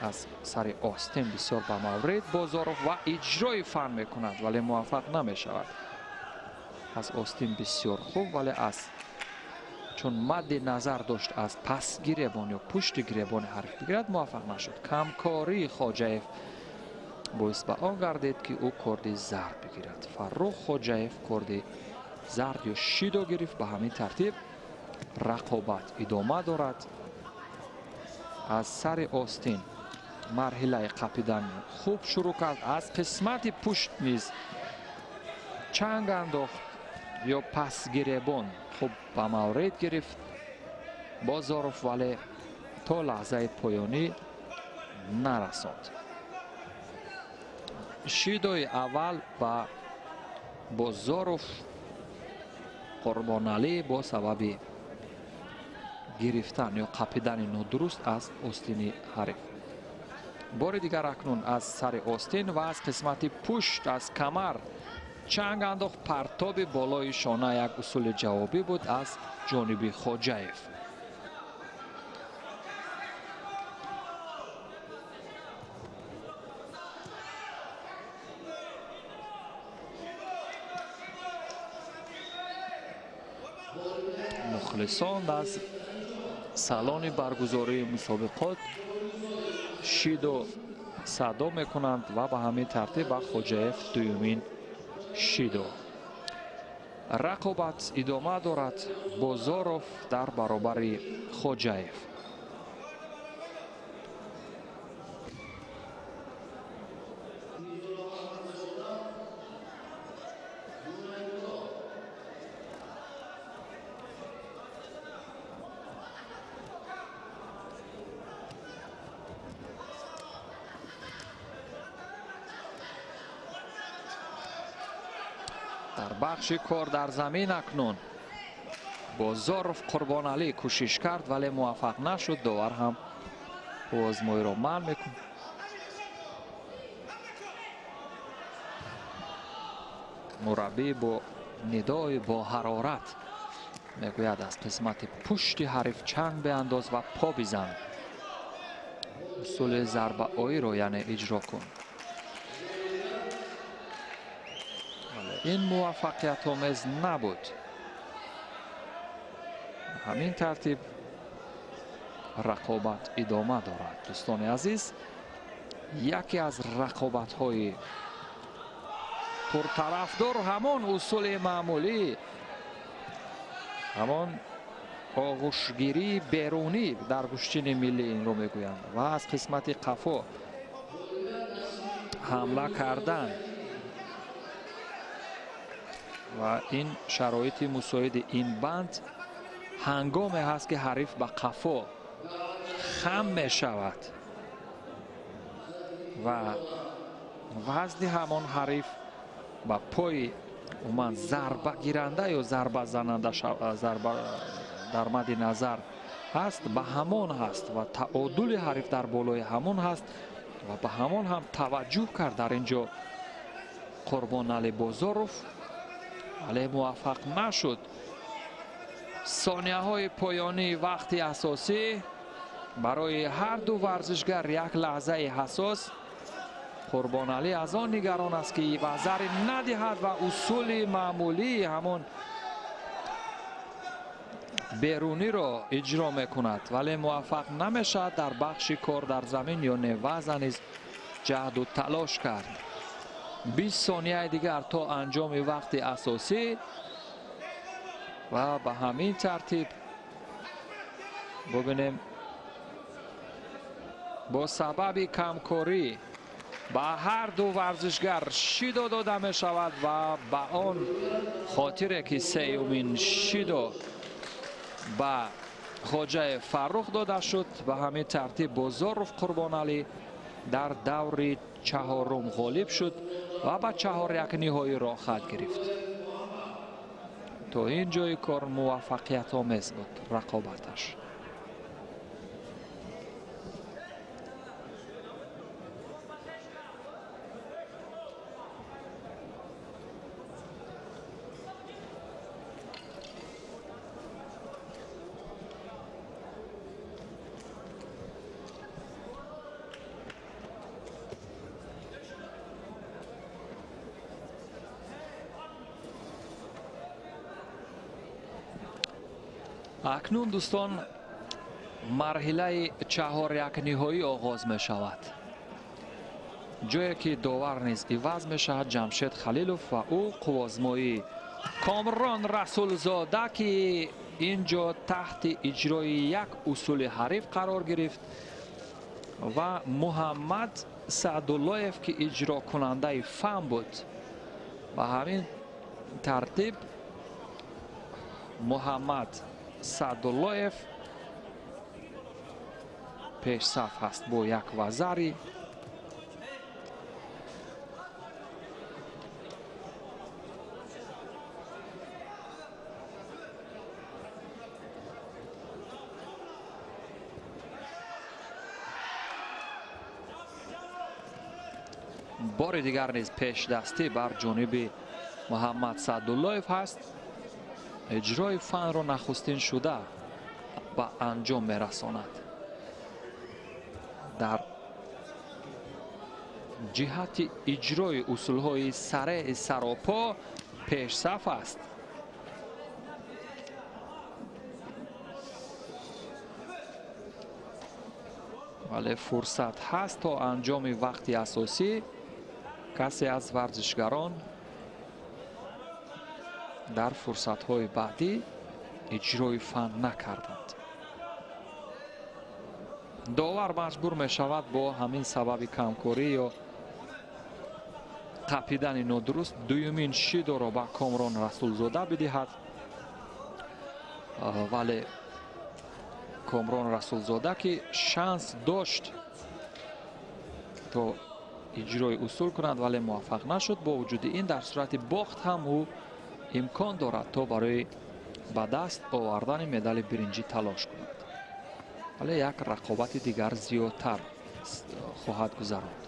аз сари остин бисёр ба маврид Бозоров ва иҷрои фан мекунад, вале муваффақ намешавад. Аз остин бисёр хуб, вале аз чун мадди назар дошт аз пас гиребон ё пушти гиребони ҳариф бигирад, муваффақ нашуд. Камкории Хоҷаев боис ба он гардид, ки ӯ корди зард бигирад. Фаррух Хоҷаев корди зард ё шидо гирифт. Ба ҳамин тартиб рақобат идома дорад. Аз сари остин марҳилаи қапидан хуб шурӯъ кард, аз қисмати пушт низ чанг андохт ё пас гиребон хуб ба маврид гирифт Бозоров, вале то лаҳзаи поёнӣ нарасонд. Шидои аввал ба Бозоров Қурбоналӣ бо сабаби гирифтан ё қапидани нодуруст аз остини ҳариф. Бори дигар акнун аз сари остин ва аз қисмати пушт аз камар чанг андохт. Партоби болои шона як усули ҷавобӣ буд аз ҷониби Хоҷаев. Мухлисон аз салони баргузории мусобиқот шиду садо мекунанд ва ба ҳамин тартиб ба Хоҷаев дуюмин шидо. Рақобат идома дорад. Бозоров дар баробари Хоҷаев. Дар бахши кор дар замин акнун Бозоров Қурбоналӣ кӯшиш кард, вале муваффақ нашуд. Довар ҳам озмоиро манъ мекунад. Мураббӣ бо нидои бо ҳарорат мегӯяд аз қисмати пушти ҳариф чанг биандоз ва по бизан. Усули зарбаоиро яъне иҷро кун. Ин муваффақиятомез набуд. Ҳамин тартиб рақобат идома дорад. Дӯстони азиз, яке аз рақобатҳои пуртарафдор ҳамон усули маъмулӣ Ҳамон оғӯшгирии берунӣ дар гӯштини миллӣ инро мегӯянд ва аз қисмати қафо ҳамла кардан ва ин шароити мусоиди ин банд ҳангоме ҳаст ки ҳариф ба қафо хам мешавад ва вазни ҳамон ҳариф ба пои умуман зарбагиранда ё зарбазананда зарба дар мадди назар ҳаст, ба ҳамон ҳаст ва таодули ҳариф дар болои ҳамон ҳаст ва ба ҳамон ҳам таваҷҷӯҳ кард. Дар ин ҷо Қурбонали Бозоров, вале муваффақ нашуд. Сонияҳои поёнии вақти асосӣ барои ҳар ду варзишгар як лаҳзаи ҳассос. Қурбоналӣ аз он нигарон аст ки вазари надиҳад ва усули маъмулии ҳамон беруниро иҷро мекунад, вале муваффақ намешавад. Дар бахши кор дар замин ё неваза низ ҷаҳду талош кард. 20 сонияи дигар то анҷоми вақти асосӣ ва ба ҳамин тартиб бубинем бо сабаби камкорӣ ба ҳар ду варзишгар шидо дода мешавад ва ба он хотире ки сеюмин шидо ба Хоҷаев Фаррух дода шуд, ба ҳамин тартиб Бозоров Қурбоналӣ дар даври чаҳорум ғолиб шуд ва ба чаҳоряк ниҳоӣ роҳхат гирифт. То ин ҷои кор муваффақиятомез буд рақобаташ. Акнун дӯстон марҳилаи чаҳоряк ниҳоӣ оғоз мешавад, ҷое ки довар низ иваз мешавад. Ҷамшед Халилов ва ӯ қуввозмоии Комрон Расулзода, ки ин ҷо таҳти иҷрои як усули ҳариф қарор гирифт, ва Муҳаммад Саъдуллоев, ки иҷрокунандаи фан буд. Ба ҳамин тартиб Муҳаммад Саъдуллоев пешсаф ҳаст бо як вазари. Бори дигар низ пешдастӣ бар ҷониби Муҳаммад Саъдуллоев ҳаст. Иҷрои фанро нахустин шуда ба анҷом мерасонад. Дар ҷиҳати иҷрои усулҳои сареи саропо пешсаф аст. Вале фурсат ҳаст то анҷоми вақти асосӣ касе аз варзишгарон дар фурсатҳои баъдӣ иҷрои фан накарданд. Довар маҷбур мешавад бо ҳамин сабаби камкорӣ ё қапидани нодуруст дуюмин шидоро ба Комрон Расулзода бидиҳад, вале Комрон Расулзода, ки шанс дошт то иҷрои усул кунад, вале муваффақ нашуд. Бо вуҷуди ин дар сурати бохт ҳам ӯ имкон дорад то барои ба даст овардани медали биринҷӣ талош кунад, вале як рақобати дигар зиёдтар хоҳад гузаронд.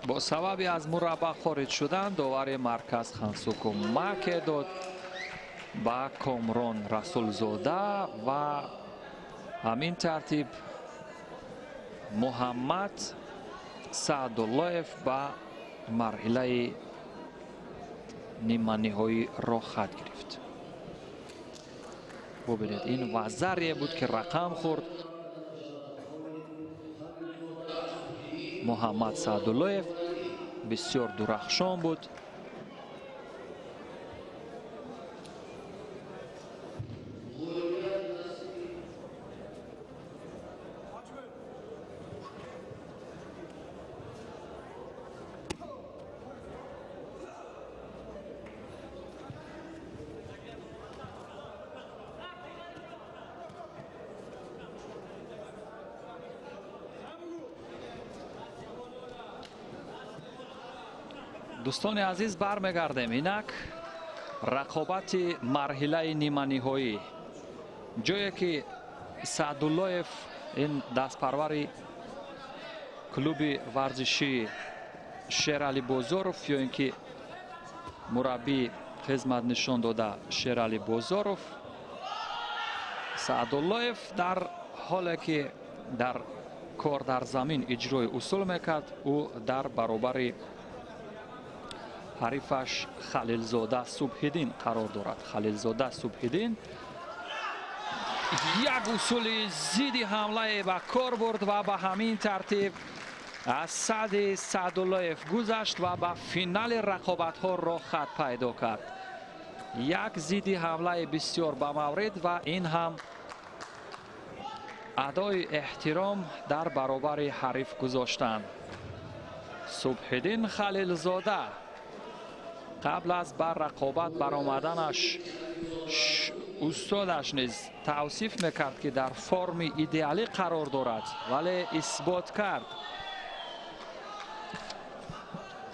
Бо сабаби аз мураббаъ хориҷ шудан довари марказ хансуку маке дод ба Комрон Расулзода ва ҳамин тартиб Муҳаммад Саъдуллоев ба марҳилаи ниманиҳоӣ роҳхат гирифт. Бубинед, ин вазарие буд ки рақам хӯрд. Муҳаммад Саъдуллоев бисёр дурахшон буд. Дӯстони азиз, бармегардем. Инак рақобати марҳилаи ниманиҳоӣ, ҷое ки Саъдуллоев, ин дастпарвари клуби варзишии Шерали Бозоров ё ин ки мураббӣ хизмат нишон дода Шерали Бозоров, Саъдуллоев дар ҳоле ки дар кор дар замин иҷрои усул мекард, ӯ дар баробари ҳарифаш Халилзода Субҳиддин қарор дорад. Халилзода Субҳиддин як усули зидди ҳамлае ба кор бурд ва ба ҳамин тартиб аз сади Саъдуллоев гузашт ва ба финали рақобатҳо роҳхат пайдо кард. Як зидди ҳамлаи бисёр ба маврид ва ин ҳам адои эҳтиром дар баробари ҳариф гузоштан. Субҳиддин Халилзода қабл аз ба рақобат баромаданаш устодаш низ тавсиф мекард, ки дар форми идеалӣ қарор дорад, вале исбот кард.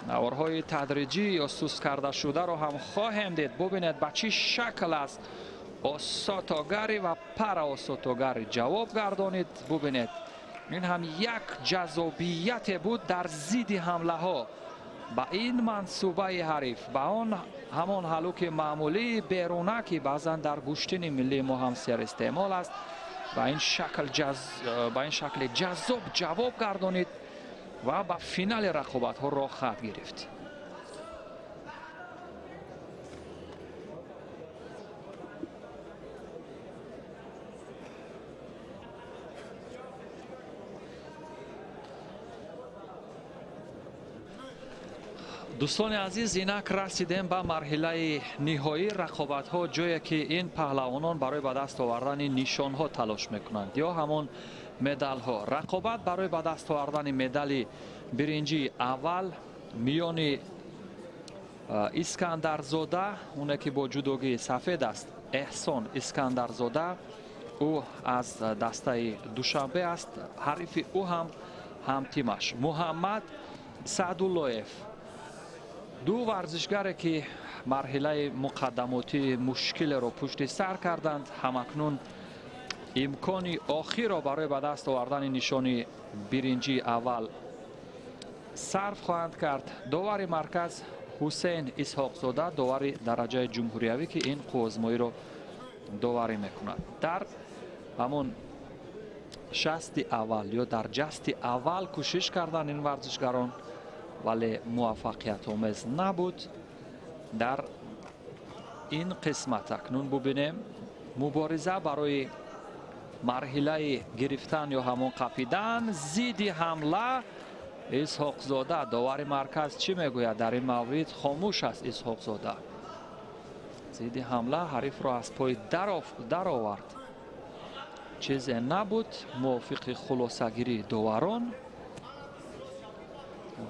Наворҳои тадриҷӣ ё суст карда шударо ҳам хоҳем дид. Бубинед, ба чӣ шакл аст осотогари ва параосотогари ҷавоб гардонид. Бубинед, ин ҳам як ҷаззобияте буд дар зидди ҳамлаҳо ба ин мансубаи ҳариф, ба он ҳамон ҳалуки маъмулии беруна, ки баъзан дар гӯштини миллии мо ҳам серистеъмол аст, ба ин шакли ҷаззоб ҷавоб гардонид ва ба финали рақобатҳо роҳхат гирифт. Дӯстони азиз, инак расидем ба марҳилаи ниҳоии рақобатҳо, ҷое ки ин паҳлавонон барои ба даст овардани нишонҳо талош мекунанд ё ҳамон медалҳо. Рақобат барои ба даст овардани медали биринҷии аввал миёни Искандарзода, оне ки бо ҷудогии сафед аст, Эҳсон Искандарзода, ӯ аз дастаи Душанбе аст, ҳарифи ӯ ҳам ҳамтимаш Муҳаммад Саъдуллоев. Ду варзишгаре ки марҳилаи муқаддамотии мушкилеро пушти сар карданд, ҳамакнун имкони охирро барои ба даст овардани нишони биринҷии аввал сарф хоҳанд кард. Довари марказ Ҳусейн Исҳоқзода, довари дараҷаи ҷумҳуриявӣ, ки ин қуввозмоиро доварӣ мекунад. Дар ҳамон шасти аввал ё дар ҷасти аввал кӯшиш карданд ин варзишгарон, вале муваффақиятомез набуд. Дар ин қисмат акнун бубинем мубориза барои марҳилаи гирифтан ё ҳамон қапидан, зидди ҳамла. Исҳоқзода, довари марказ чӣ мегӯяд? Дар ин маврид хомӯш аст Исҳоқзода. Зидди ҳамла ҳарифро аз пой даровард. Чизе набуд мувофиқи хулосагирии доварон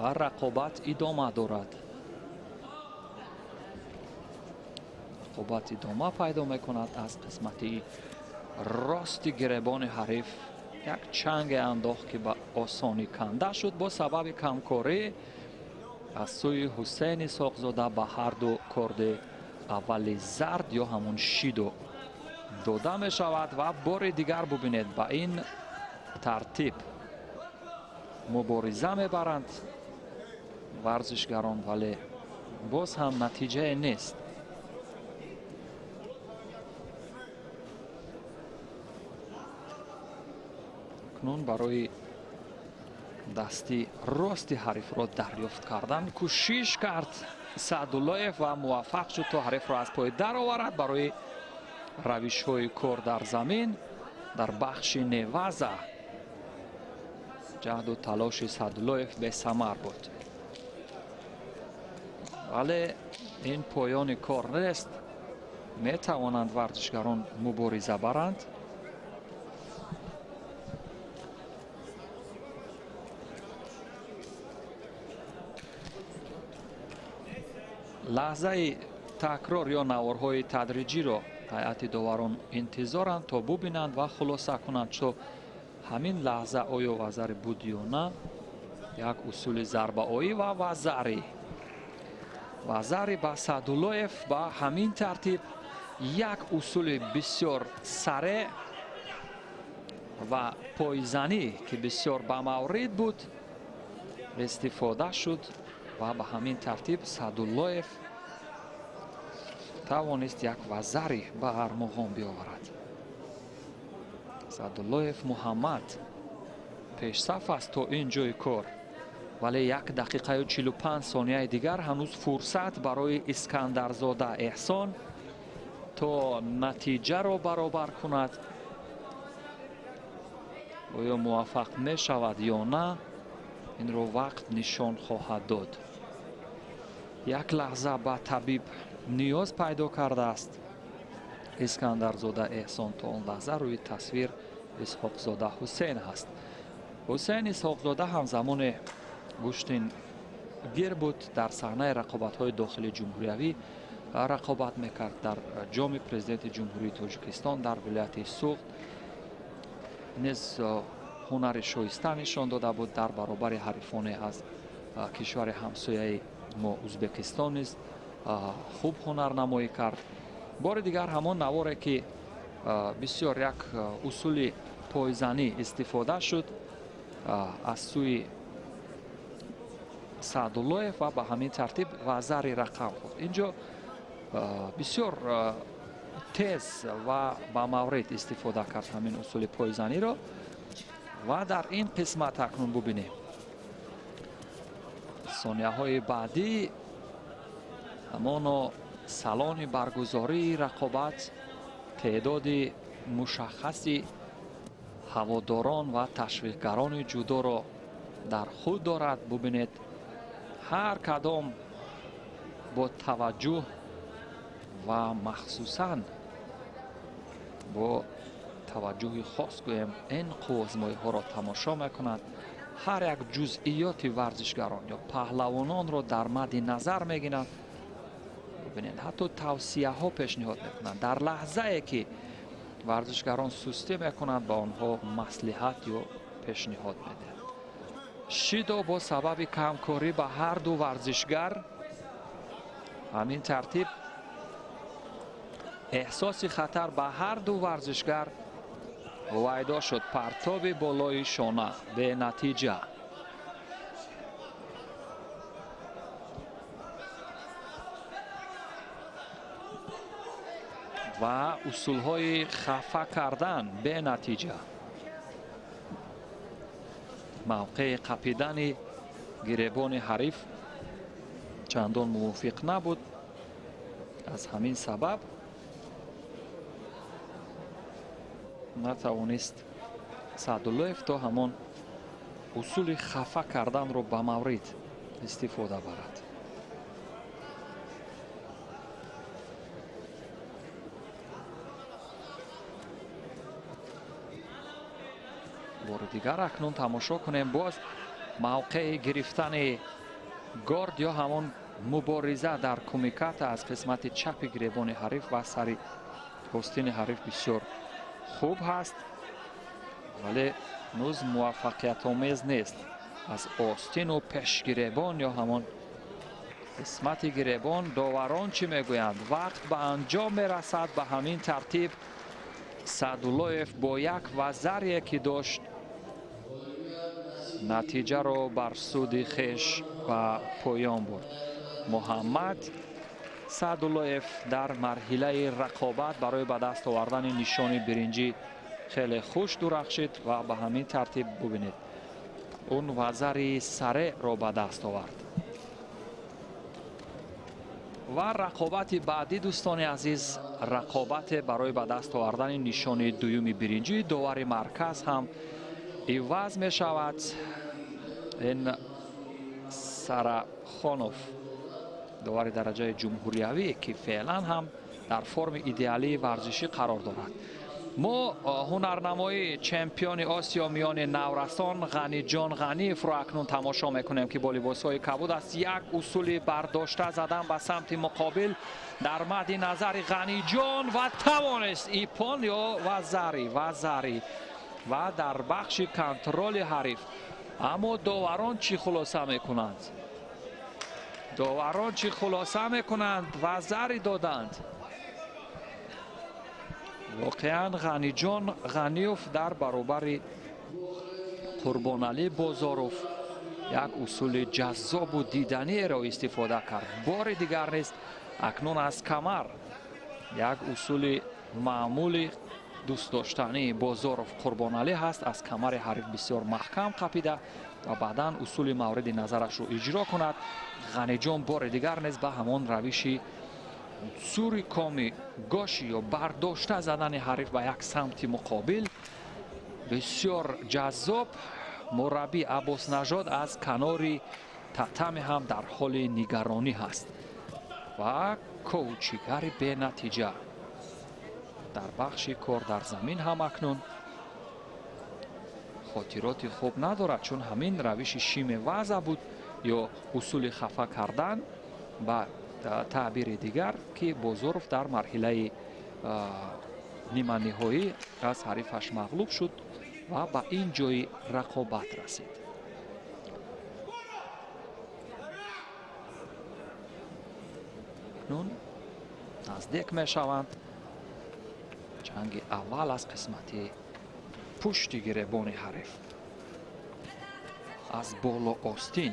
ва рақобат идома дорад. Рақобат идома пайдо мекунад. Аз қисмати рости гиребони ҳариф як чанге андохт, ки ба осонӣ канда шуд. Бо сабаби камкорӣ аз сӯи Ҳусейн Исҳоқзода ба ҳарду корди аввали зард ё ҳамон шидо дода мешавад ва бори дигар бубинед, ба ин тартиб мубориза мебаранд. Варзишгарон, вале боз ҳам натиҷае нест. Акнун барои дасти рости ҳарифро дарёфт кардан кӯшиш кард Саъдуллоев ва муваффақ шуд то ҳарифро аз пой дароварад. Барои равишҳои кор дар замин дар бахши неваза ҷаҳду талоши Саъдуллоев бесамар буд. Вале ин поёни кор нест. Метавонанд варзишгарон мубориза баранд. Лаҳзаи такрор ё наворҳои тадриҷиро ҳайати доварон интизоранд то бубинанд ва хулоса кунанд, чо ҳамин лаҳза оё вазари буд ё на. Як усули зарбаоӣ ва вазари. Вазари ба Саъдуллоев ба ҳамин тартиб як усули бисёр сареъ ва пойзанӣ, ки бисёр ба маврид буд, истифода шуд ва ба ҳамин тартиб Саъдуллоев тавонист як вазари ба армуғон биёварад. Саъдуллоев Муҳаммад пешсаф аст то ин ҷои кор, вале 1 дақиқаю 45 сонияи дигар ҳанӯз фурсат барои Искандарзода Эҳсон то натиҷаро баробар кунад. Оё муваффақ мешавад ё на, инро вақт нишон хоҳад дод. Як лаҳза ба табиб ниёз пайдо кардааст Искандарзода Эҳсон. То он лаҳза рӯи тасвир Исҳоқзода Ҳусейн ҳаст. Ҳусейн Исҳоқзода ҳамзамоне гӯштингир буд, дар саҳнаи рақобатҳои дохили ҷумҳуриявӣ рақобат мекард. Дар ҷоми президенти Ҷумҳурии Тоҷикистон дар вилояти Суғд низ ҳунари шоиста нишон дода буд. Дар баробари ҳарифоне аз кишвари ҳамсояи мо Ӯзбекистон низ хуб ҳунарнамоӣ кард. Бори дигар ҳамон наворе ки бисёр як усули пойзанӣ истифода шуд аз сӯи Саъдуллоев ва ба ҳамин тартиб вазари рақам хӯрд. Инҷо бисёр тез ва ба маврид истифода кард ҳамин усули пойзаниро. Ва дар ин қисмат акнун бубинем сонияҳои баъдӣ ҳамоно салони баргузории рақобат теъдоди мушаххаси ҳаводорон ва ташвиқгарони ҷудоро дар худ дорад. Бубинед, ҳар кадом бо таваҷҷӯҳ ва махсусан бо таваҷҷӯҳи хос гӯем ин қуввозмоиҳоро тамошо мекунанд. Ҳар як ҷузъиёти варзишгарон ё паҳлавононро дар мадди назар мегиранд. Бубинед, ҳатто тавсияҳо пешниҳод мекунанд. Дар лаҳзае ки варзишгарон сустӣ мекунанд, ба онҳо маслиҳат ё пешниҳод медиҳанд. Шидо бо сабаби камкорӣ ба ҳар ду варзишгар ҳамин тартиб эҳсоси хатар ба ҳар ду варзишгар ҳувайдо шуд. Партоби болои шона бенатиҷа. Ва усулҳои хафа кардан бенатиҷа. Мавқеи қапидани гиребони ҳариф чандон мувофиқ набуд. Аз ҳамин сабаб натавонист Саъдуллоев то ҳамон усули хафа карданро ба маврид истифода барад. Бори дигар акнун тамошо кунем боз мавқеи гирифтани горд ё ҳамон мубориза дар кумиката аз қисмати чапи гиребони ҳариф ва сари остини ҳариф бисёр хуб ҳаст, вале ҳанӯз муваффақиятомез нест. Аз остину пешгиребон ё ҳамон қисмати гиребон доварон чӣ мегӯянд? Вақт ба анҷом мерасад. Ба ҳамин тартиб Саъдуллоев бо як вазарие ки дошт Натиҷаро бар суди хеш ба поён бурд. Муҳаммад Саъдуллоев дар марҳилаи рақобат барои ба даст овардани нишони биринҷӣ хеле хуш дурахшид ва ба ҳамин тартиб бубинед, он вазари сареъро ба даст овард. Ва рақобати баъдӣ, дӯстони азиз, рақобате барои ба даст овардани нишони дуюми биринҷӣ. Довари марказ ҳам иваз мешавад. Ин Сарахонов, довари дараҷаи ҷумҳуриявӣ, ки феълан ҳам дар форми идеалии варзишӣ қарор дорад. Мо ҳунарнамоии чемпиони Осиё миёни наврасон Ғаниҷон Ғаниевро акнун тамошо мекунем, ки бо либосҳои кабуд аст. Як усули бардошта задан ба самти муқобил дар мадди назари Ғаниҷон ва тавонист ипон ё вазари ва дар бахши контроли ҳариф. Аммо доварон чӣ хулоса мекунанд? Доварон чӣ хулоса мекунанд? Вазари доданд. Воқеан Ғаниҷон Ғаниев дар баробари Қурбоналӣ Бозоров як усули ҷаззобу диданиеро истифода кард. Бори дигар нест, акнун аз камар як усули маъмули дӯстдоштании Бозоров Қурбоналӣ ҳаст. Аз камари ҳариф бисёр маҳкам қапида ва баъдан усули мавриди назарашро иҷро кунад. Ғаниҷон бори дигар низ ба ҳамон равиши сури коми гоши ё бардошта задани ҳариф ба як самти муқобил бисёр ҷаззоб. Мураббӣ Аббоснажод аз канори татами ҳам дар ҳоли нигаронӣ ҳаст ва коучигари бенатиҷа дар бахши кор дар замин ҳам акнун хотироти хуб надорад, чун ҳамин равиши шиме ваза буд ё усули хафа кардан ба таъбири дигар, ки Бозоров дар марҳилаи ниманиҳоӣ аз ҳарифаш мағлуб шуд ва ба ин ҷои рақобат расид. Акнун наздик мешаванд. Ҷанги аввал аз қисмати пушти гиребони ҳариф аз боло остин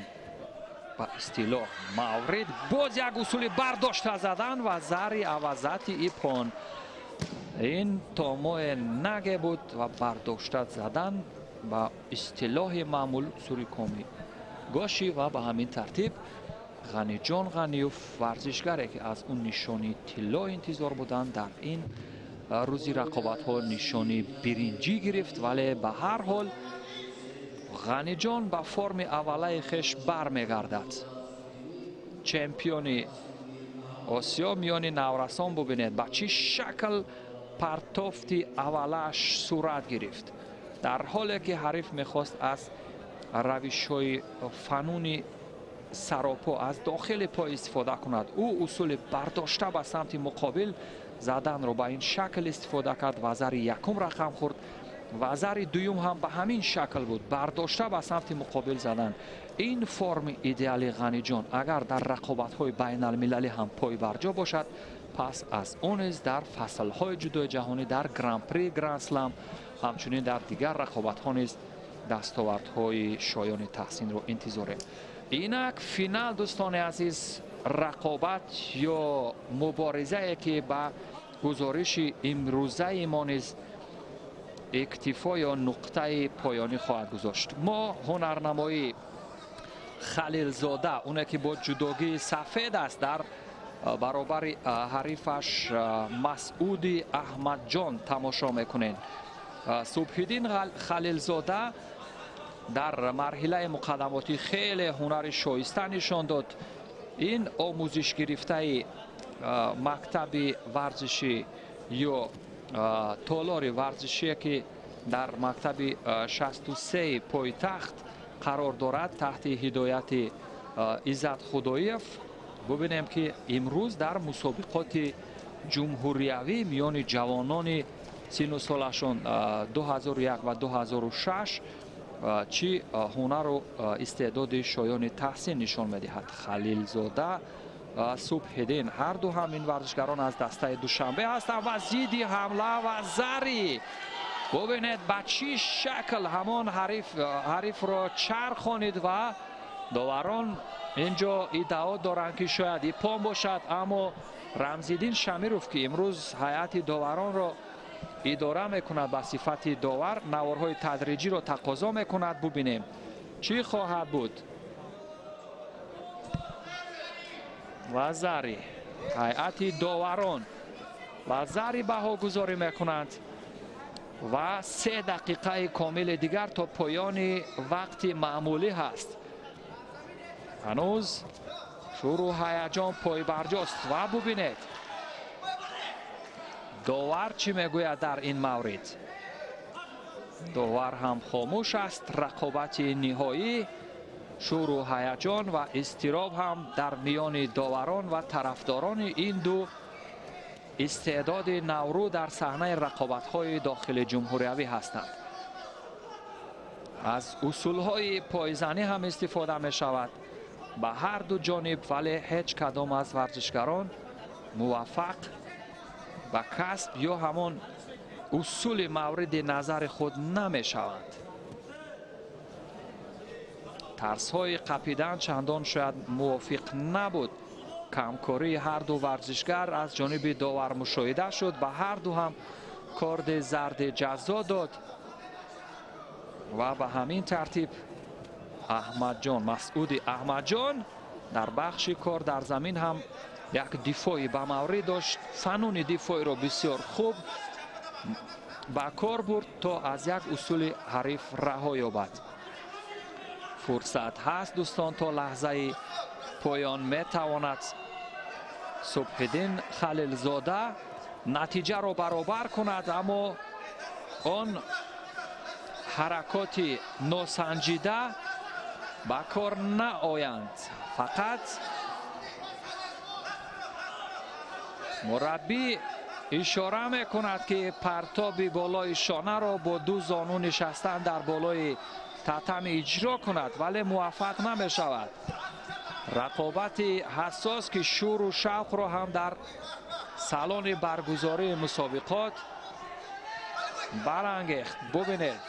ба истилоҳ маврид. Боз як усули бардошта задан ва зари авазати ипон. Ин томоe наге буд ва бардошта задан ба истилоҳи маъмул сури коми гоши ва ба ҳамин тартиб Ғаниҷон Ғаниев, варзишгаре ки аз он нишони тилло интизор буданд, дар ин рӯзи рақобатҳо нишони биринҷӣ гирифт, вале ба ҳар ҳол Ғаниҷон ба форми аввалаи хеш бармегардад. Чемпиони Осиё миёни наврасон, бубинед ба чӣ шакл партофти аввалааш сурат гирифт, дар ҳоле ки ҳариф мехост аз равишҳои фануни саропо аз дохили пой истифода кунад. Ӯ усули бардошта ба самти муқобил заданро ба ин шакл истифода кард. Вазари якум рақам хӯрд, вазари дуюм ҳам ба ҳамин шакл буд, бардошта ба самти муқобил задан. Ин форми идеали Ғаниҷон агар дар рақобатҳои байналмилалӣ ҳам пойбарҷо бошад, пас аз он низ дар фаслҳои ҷудои ҷаҳонӣ, дар гран-при, гранд-слам, ҳамчунин дар дигар рақобатҳо низ дастовардҳои шоёни таҳсинро интизорем. Инак финал, дӯстони азиз, рақобат ё муборизае ки ба гузориши имрӯзаи мо низ иктифо ё нуқтаи поёнӣ хоҳад гузошт. Мо ҳунарнамоии Халилзода, оне ки бо ҷудогии сафед аст, дар баробари ҳарифаш Масъуди Аҳмадҷон тамошо мекунем. Субҳиддин Халилзода дар марҳилаи муқаддамотӣ хеле ҳунари шоиста нишон дод. Ин омӯзишгирифтаи мактаби варзишӣ ё толори варзишие ки дар мактаби 63 пойтахт қарор дорад таҳти ҳидояти Иззат Худоев. Бубинем ки имрӯз дар мусобиқоти ҷумҳуриявӣ миёни ҷавонони сину солашон 2001 ва 2006 чӣ ҳунару истеъдоди шоёни таҳсин нишон медиҳад. Халилзода, Субҳиддин, ҳар ду ҳам ин варзишгарон аз дастаи Душанбе ҳастанд ва зидди ҳамла ва зари Бубинед ба чӣ шакл ҳамон ҳарифро чархонид ва доварон инҷо иддао доранд, ки шояд иппон бошад, аммо Рамзиддин Шамиров, ки имрӯз ҳайати доваронро идора мекунад ба сифати довар, наворҳои тадриҷиро тақозо мекунад. Бубинем чӣ хоҳад буд. Вазари ҳайати доварон вазари баҳогузорӣ мекунанд ва 3 дақиқаи комили дигар то поёни вақти маъмулӣ ҳаст. Ҳанӯз шурӯъ ҳаяҷон пойбарҷост ва бубинед довар чӣ мегӯяд дар ин маврид. Довар ҳам хомӯш аст. Рақобати ниҳоӣ, шурӯъ ҳаяҷон ва изтироб ҳам дар миёни доварон ва тарафдорони ин ду истеъдоди наврӯ дар саҳнаи рақобатҳои дохили ҷумҳуриявӣ ҳастанд. Аз усулҳои пойзанӣ ҳам истифода мешавад ба ҳар ду ҷониб, вале ҳеҷ кадом аз варзишгарон муваффақ ба касб ё ҳамон усули мавриди назари худ намешаванд. Тарсҳои қапидан чандон шояд мувофиқ набуд. Камкории ҳар ду варзишгар аз ҷониби довар мушоҳида шуд. Ба ҳар ду ҳам корди зарди ҷазо дод ва ба ҳамин тартиб Аҳмадҷон, Масъуди Аҳмадҷон дар бахши кор дар замин ҳам як дифои ба маврид дошт. Фануни дифоиро бисёр хуб ба кор бурд то аз як усули ҳариф раҳо ёбад. Фурсат ҳаст дӯстон, то лаҳзаи поён метавонад Субҳиддин Халилзода натиҷаро баробар кунад, аммо он ҳаракоти носанҷида ба кор наоянд. Фақат мураббӣ ишора мекунад, ки партоби болои шонаро бо ду зону нишастан дар болои татами иҷро кунад, вале муваффақ намешавад. Рақобати ҳассос, ки шуру шавқро ҳам дар салони баргузории мусобиқот барангехт. Бубинед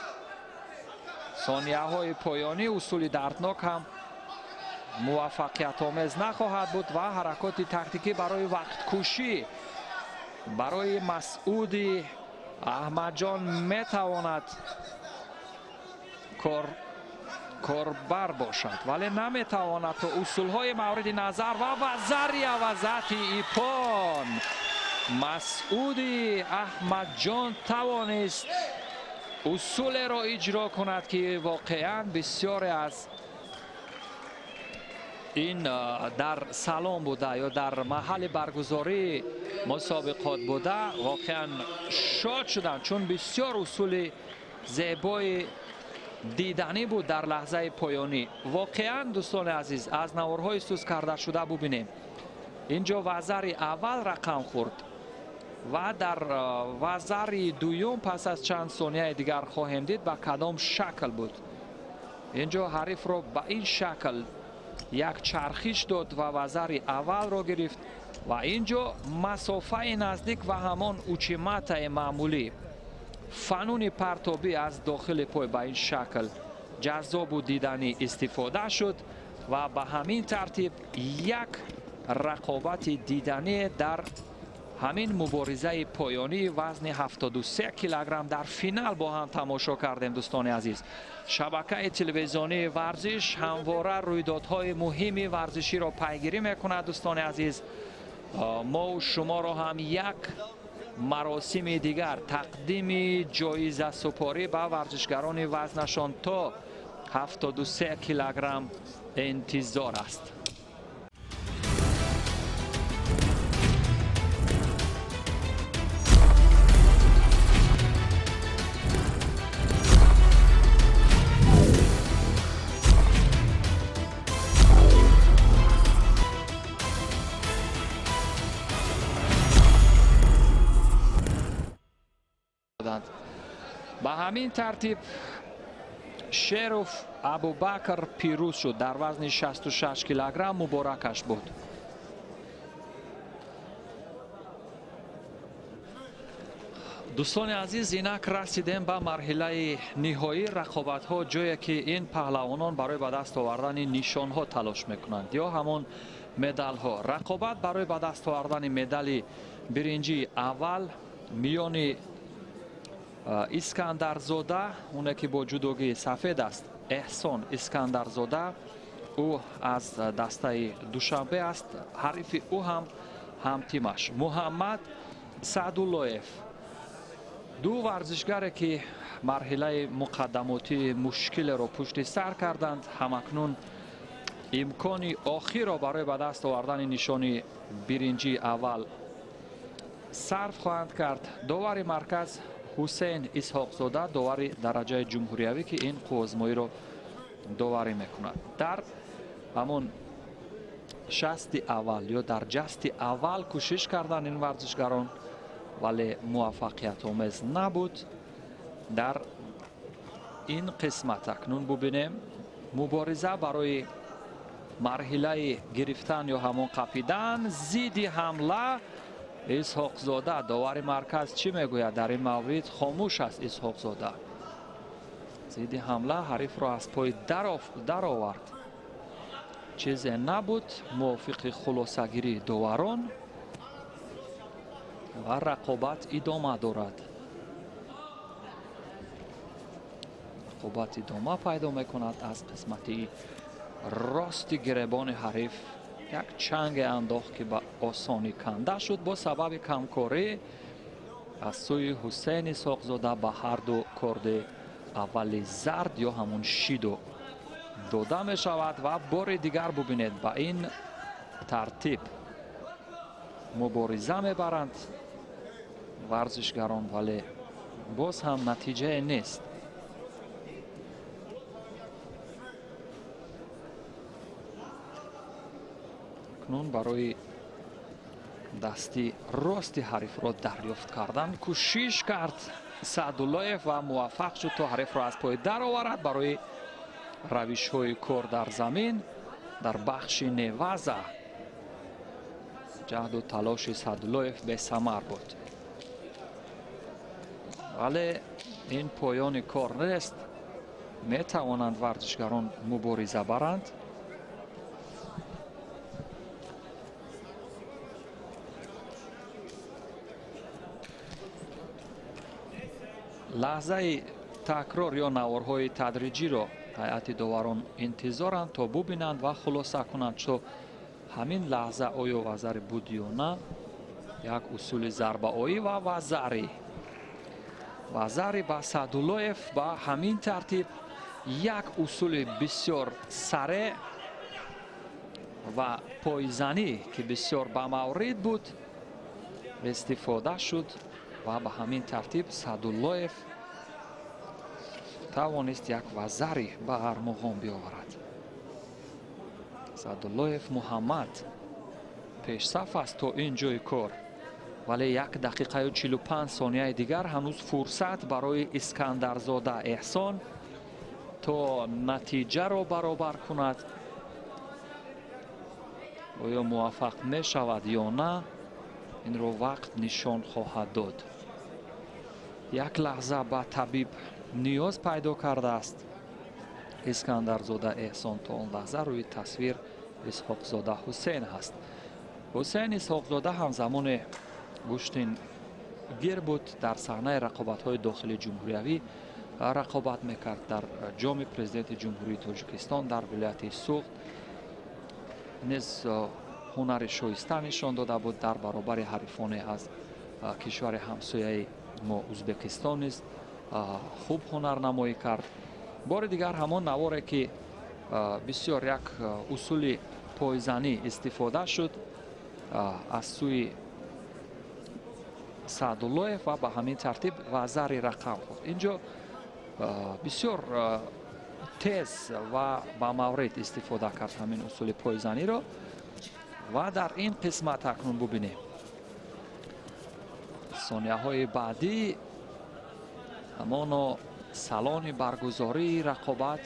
сонияҳои поёнӣ усули дарднок ҳам муваффақиятомез нахоҳад буд ва ҳаракоти тактикӣ барои вақткушӣ барои Масъуди Аҳмадҷон метавонад корбар бошад, вале наметавонад то усулҳои мавриди назар ва вазари авазати иппон. Масъуди Аҳмадҷон тавонист усулеро иҷро кунад, ки воқеан бисёре аз ин дар салон буда ё дар маҳалли баргузории мусобиқот буда воқеан шод шуданд, чун бисёр усули зебои диданӣ буд дар лаҳзаи поёнӣ. Воқеан дӯстони азиз, аз наворҳои сус карда шуда бубинем, инҷо вазари аввал рақам хӯрд ва дар вазари дуюм пас аз чанд сонияи дигар хоҳем дид ба кадом шакл буд. Инҷо ҳарифро ба ин шакл як чархиш дод ва вазари аввалро гирифт ва инҷо масофаи наздик ва ҳамон учиматаи маъмулӣ, фануни партобӣ аз дохили пой ба ин шакл ҷаззобу диданӣ истифода шуд ва ба ҳамин тартиб як рақобати диданӣ дар ҳамин муборизаи поёнии вазни 73 килограмм дар финал бо ҳам тамошо кардем. Дӯстони азиз, шабакаи телевизионии варзиш ҳамвора рӯйдодҳои муҳими варзиширо пайгирӣ мекунад. Дӯстони азиз, мо шуморо ҳам як маросими дигар тақдими ҷоизасупорӣ ба варзишгарони вазнашон то 73 килограмм интизор аст. Ба ҳамин тартиб Шеров Абубакр пирӯз шуд дар вазни 66 килограмм. Муборакаш буд. Дӯстони азиз, инак расидем ба марҳилаи ниҳоии рақобатҳо, ҷое ки ин паҳлавонон барои ба даст овардани нишонҳо талош мекунанд ё ҳамон медалҳо. Рақобат барои ба даст овардани медали биринҷии аввал миёни Искандарзода, оне ки бо ҷудогии сафед аст, Эҳсон Искандарзода, ӯ аз дастаи Душанбе аст, ҳарифи ӯ ҳам ҳамтимаш Муҳаммад Саъдуллоев. Ду варзишгаре ки марҳилаи муқаддамотии мушкилеро пушти сар карданд, ҳамакнун имкони охирро барои ба даст овардани нишони биринҷии аввал сарф хоҳанд кард. Довари марказ Ҳусейн Исҳоқзода, довари дараҷаи ҷумҳуриявӣ, ки ин қувваозмоиро доварӣ мекунад. Дар ҳамон шасти аввал ё дар ҷасти аввал кӯшиш карданд ин варзишгарон, вале муваффақиятомез набуд. Дар ин қисмат акнун бубинем мубориза барои марҳилаи гирифтан ё ҳамон қапидан, зидди ҳамла. Исҳоқзода, довари марказ чӣ мегӯяд дар ин маврид? Хомӯш аст Исҳоқзода. Зидди ҳамла ҳарифро аз пой даровард. Чизе набуд мувофиқи хулосагирии доварон ва рақобат идома дорад. Рақобат идома пайдо мекунад. Аз қисмати рости гиребони ҳариф як чанге андохт, ки ба осонӣ канда шуд. Бо сабаби камкорӣ аз сӯи Ҳусейн Исҳоқзода ба ҳарду корди аввали зард ё ҳамон шидо дода мешавад. Ва бори дигар бубинед, ба ин тартиб мубориза мебаранд варзишгарон, вале боз ҳам натиҷае нест. Акнун барои дасти рости ҳарифро дарёфт кардан кӯшиш кард Саъдуллоев ва муваффақ шуд то ҳарифро аз пой дароварад. Барои равишҳои кор дар замин дар бахши неваза ҷаҳду талоши Саъдуллоев бесамар буд, вале ин поёни кор нест. Метавонанд варзишгарон мубориза баранд. Лаҳзаи такрор ё наворҳои тадриҷиро ҳайати доварон интизоранд то бубинанд ва хулоса кунанд, чо ҳамин лаҳза оё вазари буд ё на. Як усули зарбаоӣ ва вазари. Вазари ба Саъдуллоев ба ҳамин тартиб як усули бисёр сареъ ва пойзанӣ, ки бисёр ба маврид буд, истифода шуд ва ба ҳамин тартиб Саъдуллоев тавонист як вазари ба армуғон биёварад. Саъдуллоев Муҳаммад пешсаф аст то ин ҷои кор, вале 1 дақиқаю 45 сонияи дигар ҳанӯз фурсат барои Искандарзода Эҳсон то натиҷаро баробар кунад. Оё муваффақ мешавад ё на, инро вақт нишон хоҳад дод. Як лаҳза ба табиб ниёз пайдо кардааст Искандарзода Эҳсон. То он лаҳза рӯи тасвир Исҳоқзода Ҳусейн ҳаст. Ҳусейн Исҳоқзода ҳамзамоне гӯштингир буд, дар саҳнаи рақобатҳои дохили ҷумҳуриявӣ рақобат мекард. Дар ҷоми президенти Ҷумҳурии Тоҷикистон дар вилояти Суғд низ ҳунари шоиста нишон дода буд. Дар баробари ҳарифоне аз кишвари ҳамсояи мо Ӯзбекистон низ хуб ҳунарнамоӣ кард. Бори дигар ҳамон наворе ки бисёр як усули пойзанӣ истифода шуд аз сӯи Саъдуллоев ва ба ҳамин тартиб вазари рақам хӯрд. Инҷо бисёр тез ва ба маврид истифода кард ҳамин усули пойзаниро. Ва дар ин қисмат акнун бубинем сонияҳои баъдӣ ҳамоно салони баргузории рақобат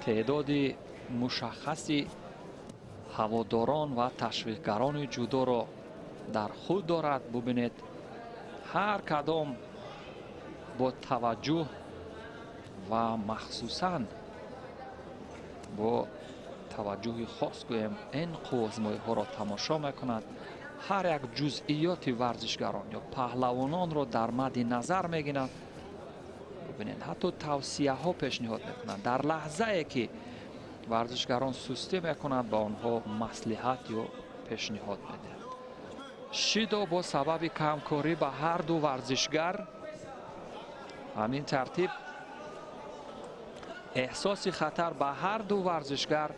теъдоди мушаххаси ҳаводорон ва ташвиқгарони ҷудоро дар худ дорад. Бубинед, ҳар кадом бо таваҷҷӯҳ ва махсусан бо таваҷҷӯҳи хос гӯем ин қувваозмоиҳоро тамошо мекунад. Ҳар як ҷузъиёти варзишгарон ё паҳлавононро дар мадди назар мегиранд. Бибинед, ҳатто тавсияҳо пешниҳод мекунанд. Дар лаҳзае ки варзишгарон сустӣ мекунанд, ба онҳо маслиҳат ё пешниҳод медиҳанд. Шидо бо сабаби камкорӣ ба ҳар ду варзишгар ҳамин тартиб эҳсоси хатар ба ҳар ду варзишгар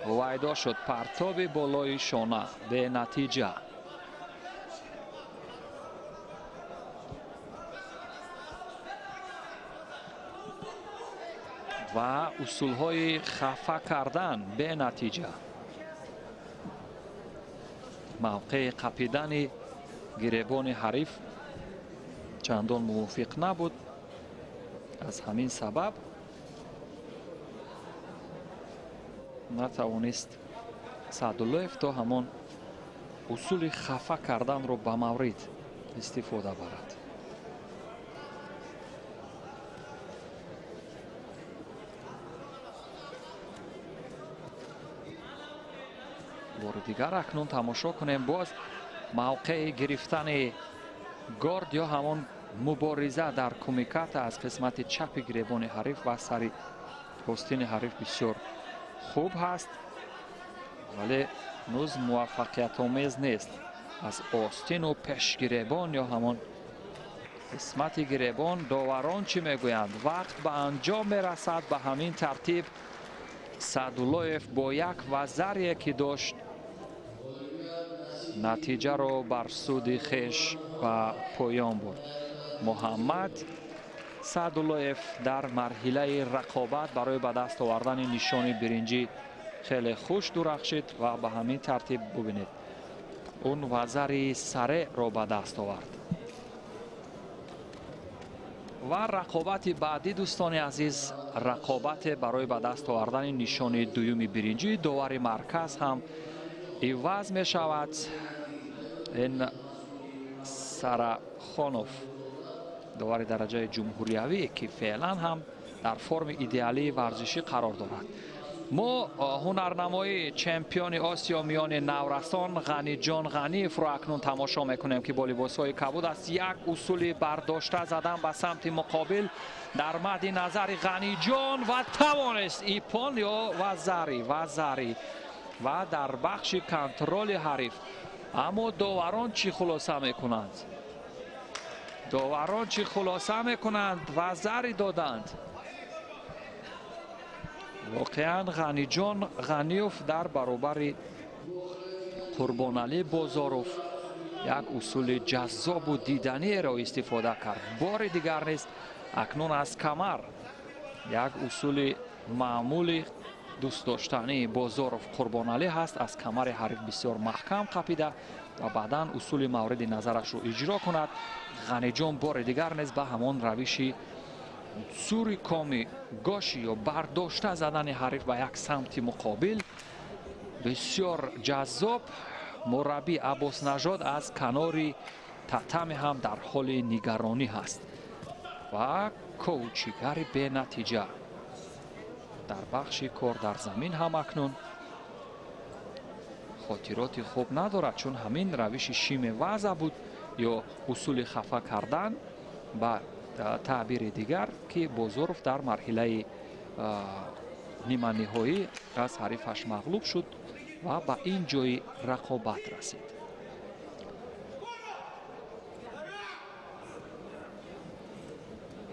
ҳувайдо шуд. Партоби болои шона бенатиҷа. Ва усулҳои хафа кардан бенатиҷа. Мавқеи қапидани гиребони ҳариф чандон мувофиқ набуд. Аз ҳамин сабаб натавонист Саъдуллоев то ҳамон усули хафа карданро ба маврид истифода барад. Бори дигар акнун тамошо кунем боз мавқеи гирифтани горд ё ҳамон мубориза дар кумиката аз қисмати чапи гиребони ҳариф ва сари постини ҳариф бисёр хуб ҳаст, вале ҳанӯз муваффақиятомез нест. Аз остину пешгиребон ё ҳамон қисмати гиребон доварон чӣ мегӯянд? Вақт ба анҷом мерасад. Ба ҳамин тартиб Саъдуллоев бо як вазарие ки дошт натиҷаро бар суди хеш ба поён бурд. Муҳаммад Саъдуллоев дар марҳилаи рақобат барои ба даст овардани нишони биринҷӣ хеле хуш дурахшид ва ба ҳамин тартиб бубинед, он вазари сареъро ба даст овард. Ва рақобати баъдӣ, дӯстони азиз, рақобате барои ба даст овардани нишони дуюми биринҷӣ. Довари марказ ҳам иваз мешавад. Ин Сарахонов, довари дараҷаи ҷумҳуриявӣ, ки феълан ҳам дар форми идеалии варзишӣ қарор дорад. Мо ҳунарнамоии чемпиони Осиё миёни наврасон Ғаниҷон Ғаниевро акнун тамошо мекунем, ки бо либосҳои кабуд аст. Як усули бардошта задан ба самти муқобил дар мадди назари Ғаниҷон ва тавонист ипон ё вазари ва дар бахши контроли ҳариф. Аммо доварон чӣ хулоса мекунанд? Доварон чӣ хулоса мекунанд? Вазари доданд. Воқеан Ғаниҷон Ғаниев дар баробари Қурбоналӣ Бозоров як усули ҷаззобу диданиеро истифода кард. Бори дигар низ акнун аз камар як усули маъмули дӯстдоштании Бозоров Қурбоналӣ ҳаст. Аз камари ҳариф бисёр маҳкам қапида ва баъдан усули мавриди назарашро иҷро кунад. Ғаниҷон бори дигар низ ба ҳамон равиши сури коми гоши ё бардошта задани ҳариф ба як самти муқобил бисёр ҷаззоб. Мураббӣ Аббоснажод аз канори татами ҳам дар ҳоли нигаронӣ ҳаст ва коучигари бенатиҷа дар бахши кор дар замин ҳам акнун хотироти хуб надорад, чун ҳамин равиши шиме ваза буд ё усули хафа кардан ба таъбири дигар, ки Бозоров дар марҳилаи ниманиҳоӣ аз ҳарифаш мағлуб шуд ва ба ин ҷои рақобат расид.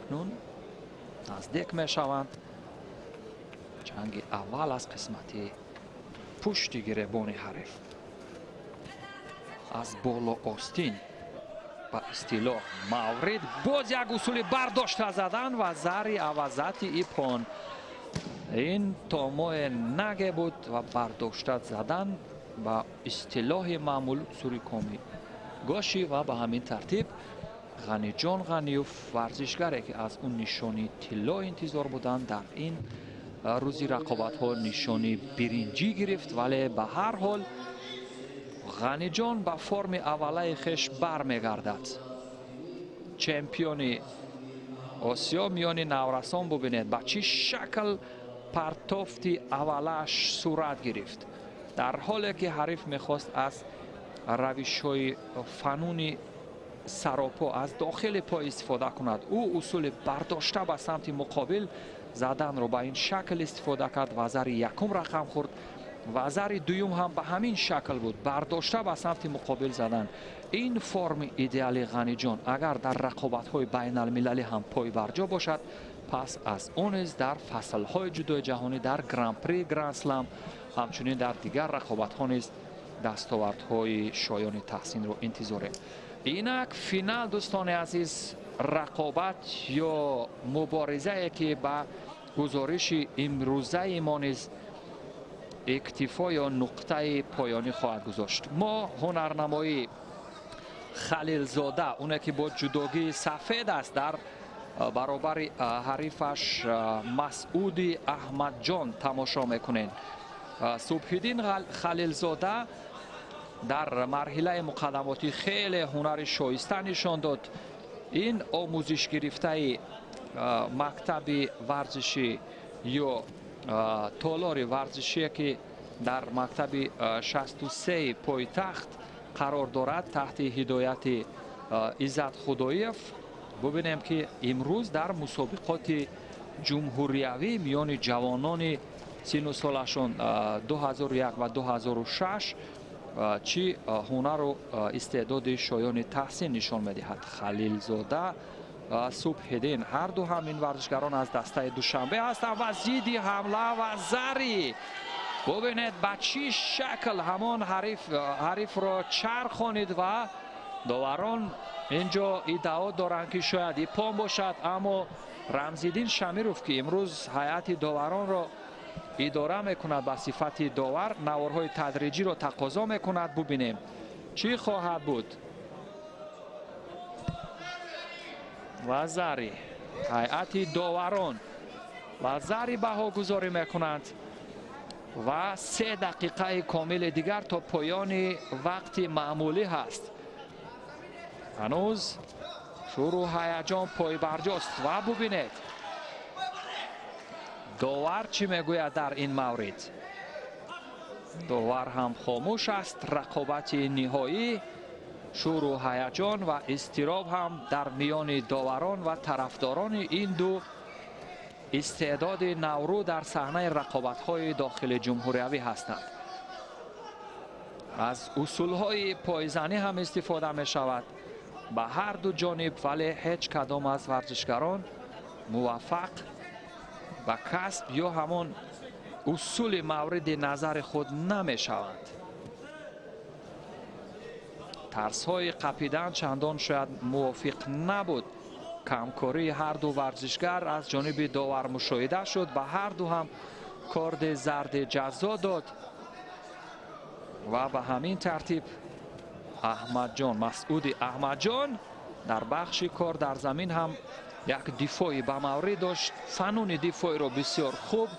Акнун наздик мешаванд. Ҷанги аввал аз қисмати пушти гиребони ҳариф аз боло остин ба истилоҳ маврид. Боз як усули бардошта задан ва зари авазати ипон. Ин томое наге буд ва бардошта задан ба истилоҳи маъмул сури коми гоши ва ба ҳамин тартиб Ғаниҷон Ғаниев, варзишгаре ки аз он нишони тилло интизор буданд, дар ин рӯзи рақобатҳо нишони биринҷӣ гирифт, вале ба ҳар ҳол Ғаниҷон ба форми аввалаи хеш бармегардад. Чемпиони Осиё миёни наврасон. Бубинед, ба чӣ шакл партофти аввалаш сурат гирифт, дар ҳоле ки ҳариф мехост аз равишҳои фануни саропо аз дохили пой истифода кунад. Ӯ усули бардошта ба самти муқобил заданро ба ин шакл истифода кард. Вазари якум рақам хӯрд, вазари дуюм ҳам ба ҳамин шакл буд, бардошта ба самти муқобил задан. Ин форми идеали Ғаниҷон агар дар рақобатҳои байналмилалӣ ҳам пойбарҷо бошад, пас аз он низ дар фаслҳои ҷудои ҷаҳонӣ, дар гран-при, гранд-слам, ҳамчунин дар дигар рақобатҳо низ дастовардҳои шоёни таҳсинро интизорем. Инак финал, дӯстони азиз, рақобат ё муборизае ки ба гузориши имрӯзаи мо низ иктифо ё нуқтаи поёнӣ хоҳад гузошт. Мо ҳунарнамоии Халилзода, оне ки бо ҷудогии сафед аст, дар баробари ҳарифаш Масъуди Аҳмадҷон тамошо мекунем. Субҳиддин Халилзода дар марҳилаи муқаддамотӣ хеле ҳунари шоиста нишон дод. Ин омӯзишгирифтаи мактаби варзишӣ ё толори варзишие ки дар мактаби 63 пойтахт қарор дорад, таҳти ҳидояти Иззат Худоев. Бубинем ки имрӯз дар мусобиқоти ҷумҳуриявӣ миёни ҷавонони сину солашон 2001 ва 2006 чӣ ҳунару истеъдоди шоёни таҳсин нишон медиҳад. Халилзода, Субҳиддин, ҳарду ҳам ин варзишгарон аз дастаи Душанбе ҳастанд ва зидди ҳамла ва зари. Бубинед, ба чӣ шакл ҳамон ҳарифро чархонид ва доварон инҷо иддао доранд, ки шояд иппон бошад, аммо Рамзиддин Шамиров, ки имрӯз ҳайати доваронро идора мекунад ба сифати довар, наворҳои тадриҷиро тақозо мекунад. Бубинем, чӣ хоҳад буд. Вазари ҳайати доварон вазари баҳогузорӣ мекунанд ва 3 дақиқаи комили дигар то поёни вақти маъмулӣ ҳаст. Ҳанӯз шуру ҳаяҷон пойбарҷост ва бубинед, довар чӣ мегӯяд дар ин маврид. Довар ҳам хомӯш аст. Рақобати ниҳоӣ, шуру ҳаяҷон ва изтироб ҳам дар миёни доварон ва тарафдорони ин ду истеъдоди наврӯ дар саҳнаи рақобатҳои дохили ҷумҳуриявӣ ҳастанд. Аз усулҳои пойзанӣ ҳам истифода мешавад ба ҳар ду ҷониб, вале ҳеҷ кадом аз варзишгарон муваффақ ба касб ё ҳамон усули мавриди назари худ намешаванд. Тарсҳои қапидан чандон шояд мувофиқ набуд. Камкории ҳар ду варзишгар аз ҷониби довар мушоҳида шуд, ба ҳар ду ҳам корди зарди ҷазо дод ва ба ҳамин тартиб Аҳмадҷон, Масъуди Аҳмадҷон дар бахши кор дар замин ҳам як дифои ба маврид дошт. Фануни дифоиро бисёр хуб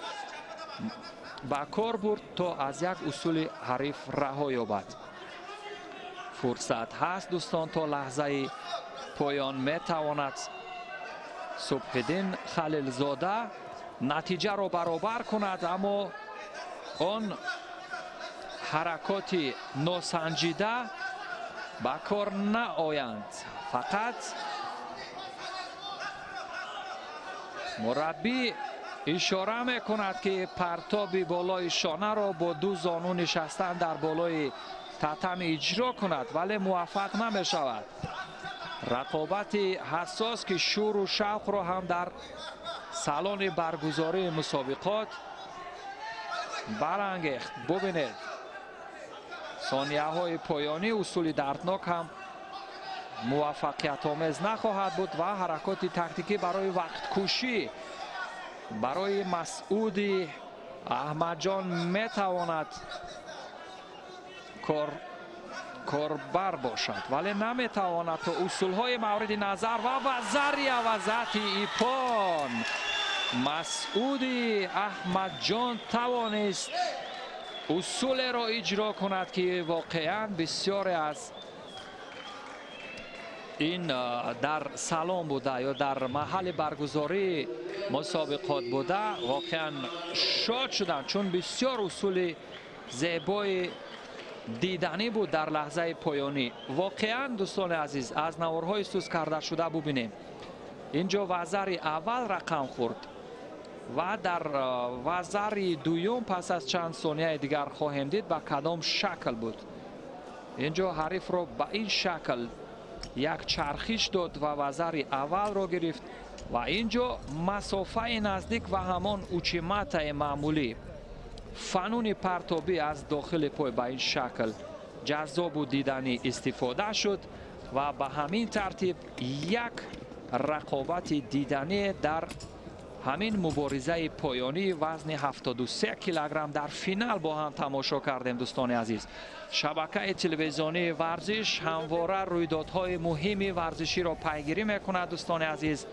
ба кор бурд, то аз як усули ҳариф раҳо ёбад. Фурсат ҳаст, дӯстон, то лаҳзаи поён метавонад Субҳиддин Халилзода натиҷаро баробар кунад, аммо он ҳаракоти носанҷида ба кор наоянд. Фақат мураббӣ ишора мекунад, ки партоби болои шонаро бо ду зону нишастан дар болои татами иҷро кунад, вале муваффақ намешавад. Рақобати ҳассос, ки шуру шавқро ҳам дар салони баргузории мусобиқот барангехт. Бубинед, сонияҳои поёнӣ усули дарднок ҳам муваффақиятомез нахоҳад буд ва ҳаракоти тактикӣ барои вақткушӣ барои Масъуди Аҳмадҷон метавонад корбар бошад, вале наметавонад то усулҳои мавриди назар ва вазари авазати иппон. Масъуди Аҳмадҷон тавонист усулеро иҷро кунад, ки воқеан бисёре аз Ин дар салон буда ё дар маҳалли баргузории мусобиқот буда, воқеан шод шуданд, чун бисёр усули зебои диданӣ буд дар лаҳзаи поёнӣ. Воқеан, дӯстони азиз, аз наворҳои суст кардашуда бубинем, инҷо вазари аввал рақам хӯрд ва дар вазари дуюм пас аз чанд сонияи дигар хоҳем дид, ба кадом шакл буд. Инҷо ҳарифро ба ин шакл як чархиш дод ва вазари аввалро гирифт ва инҷо масофаи наздик ва ҳамон учиматаи маъмулӣ, фануни партобӣ аз дохили пой ба ин шакл ҷаззобу диданӣ истифода шуд ва ба ҳамин тартиб як рақобати диданӣ дар ҳамин муборизаи поёнии вазни 73 килограмм дар финал бо ҳам тамошо кардем. Дӯстони азиз, шабакаи телевизионии Варзиш ҳамвора рӯйдодҳои муҳими варзиширо пайгирӣ мекунад. Дӯстони азиз.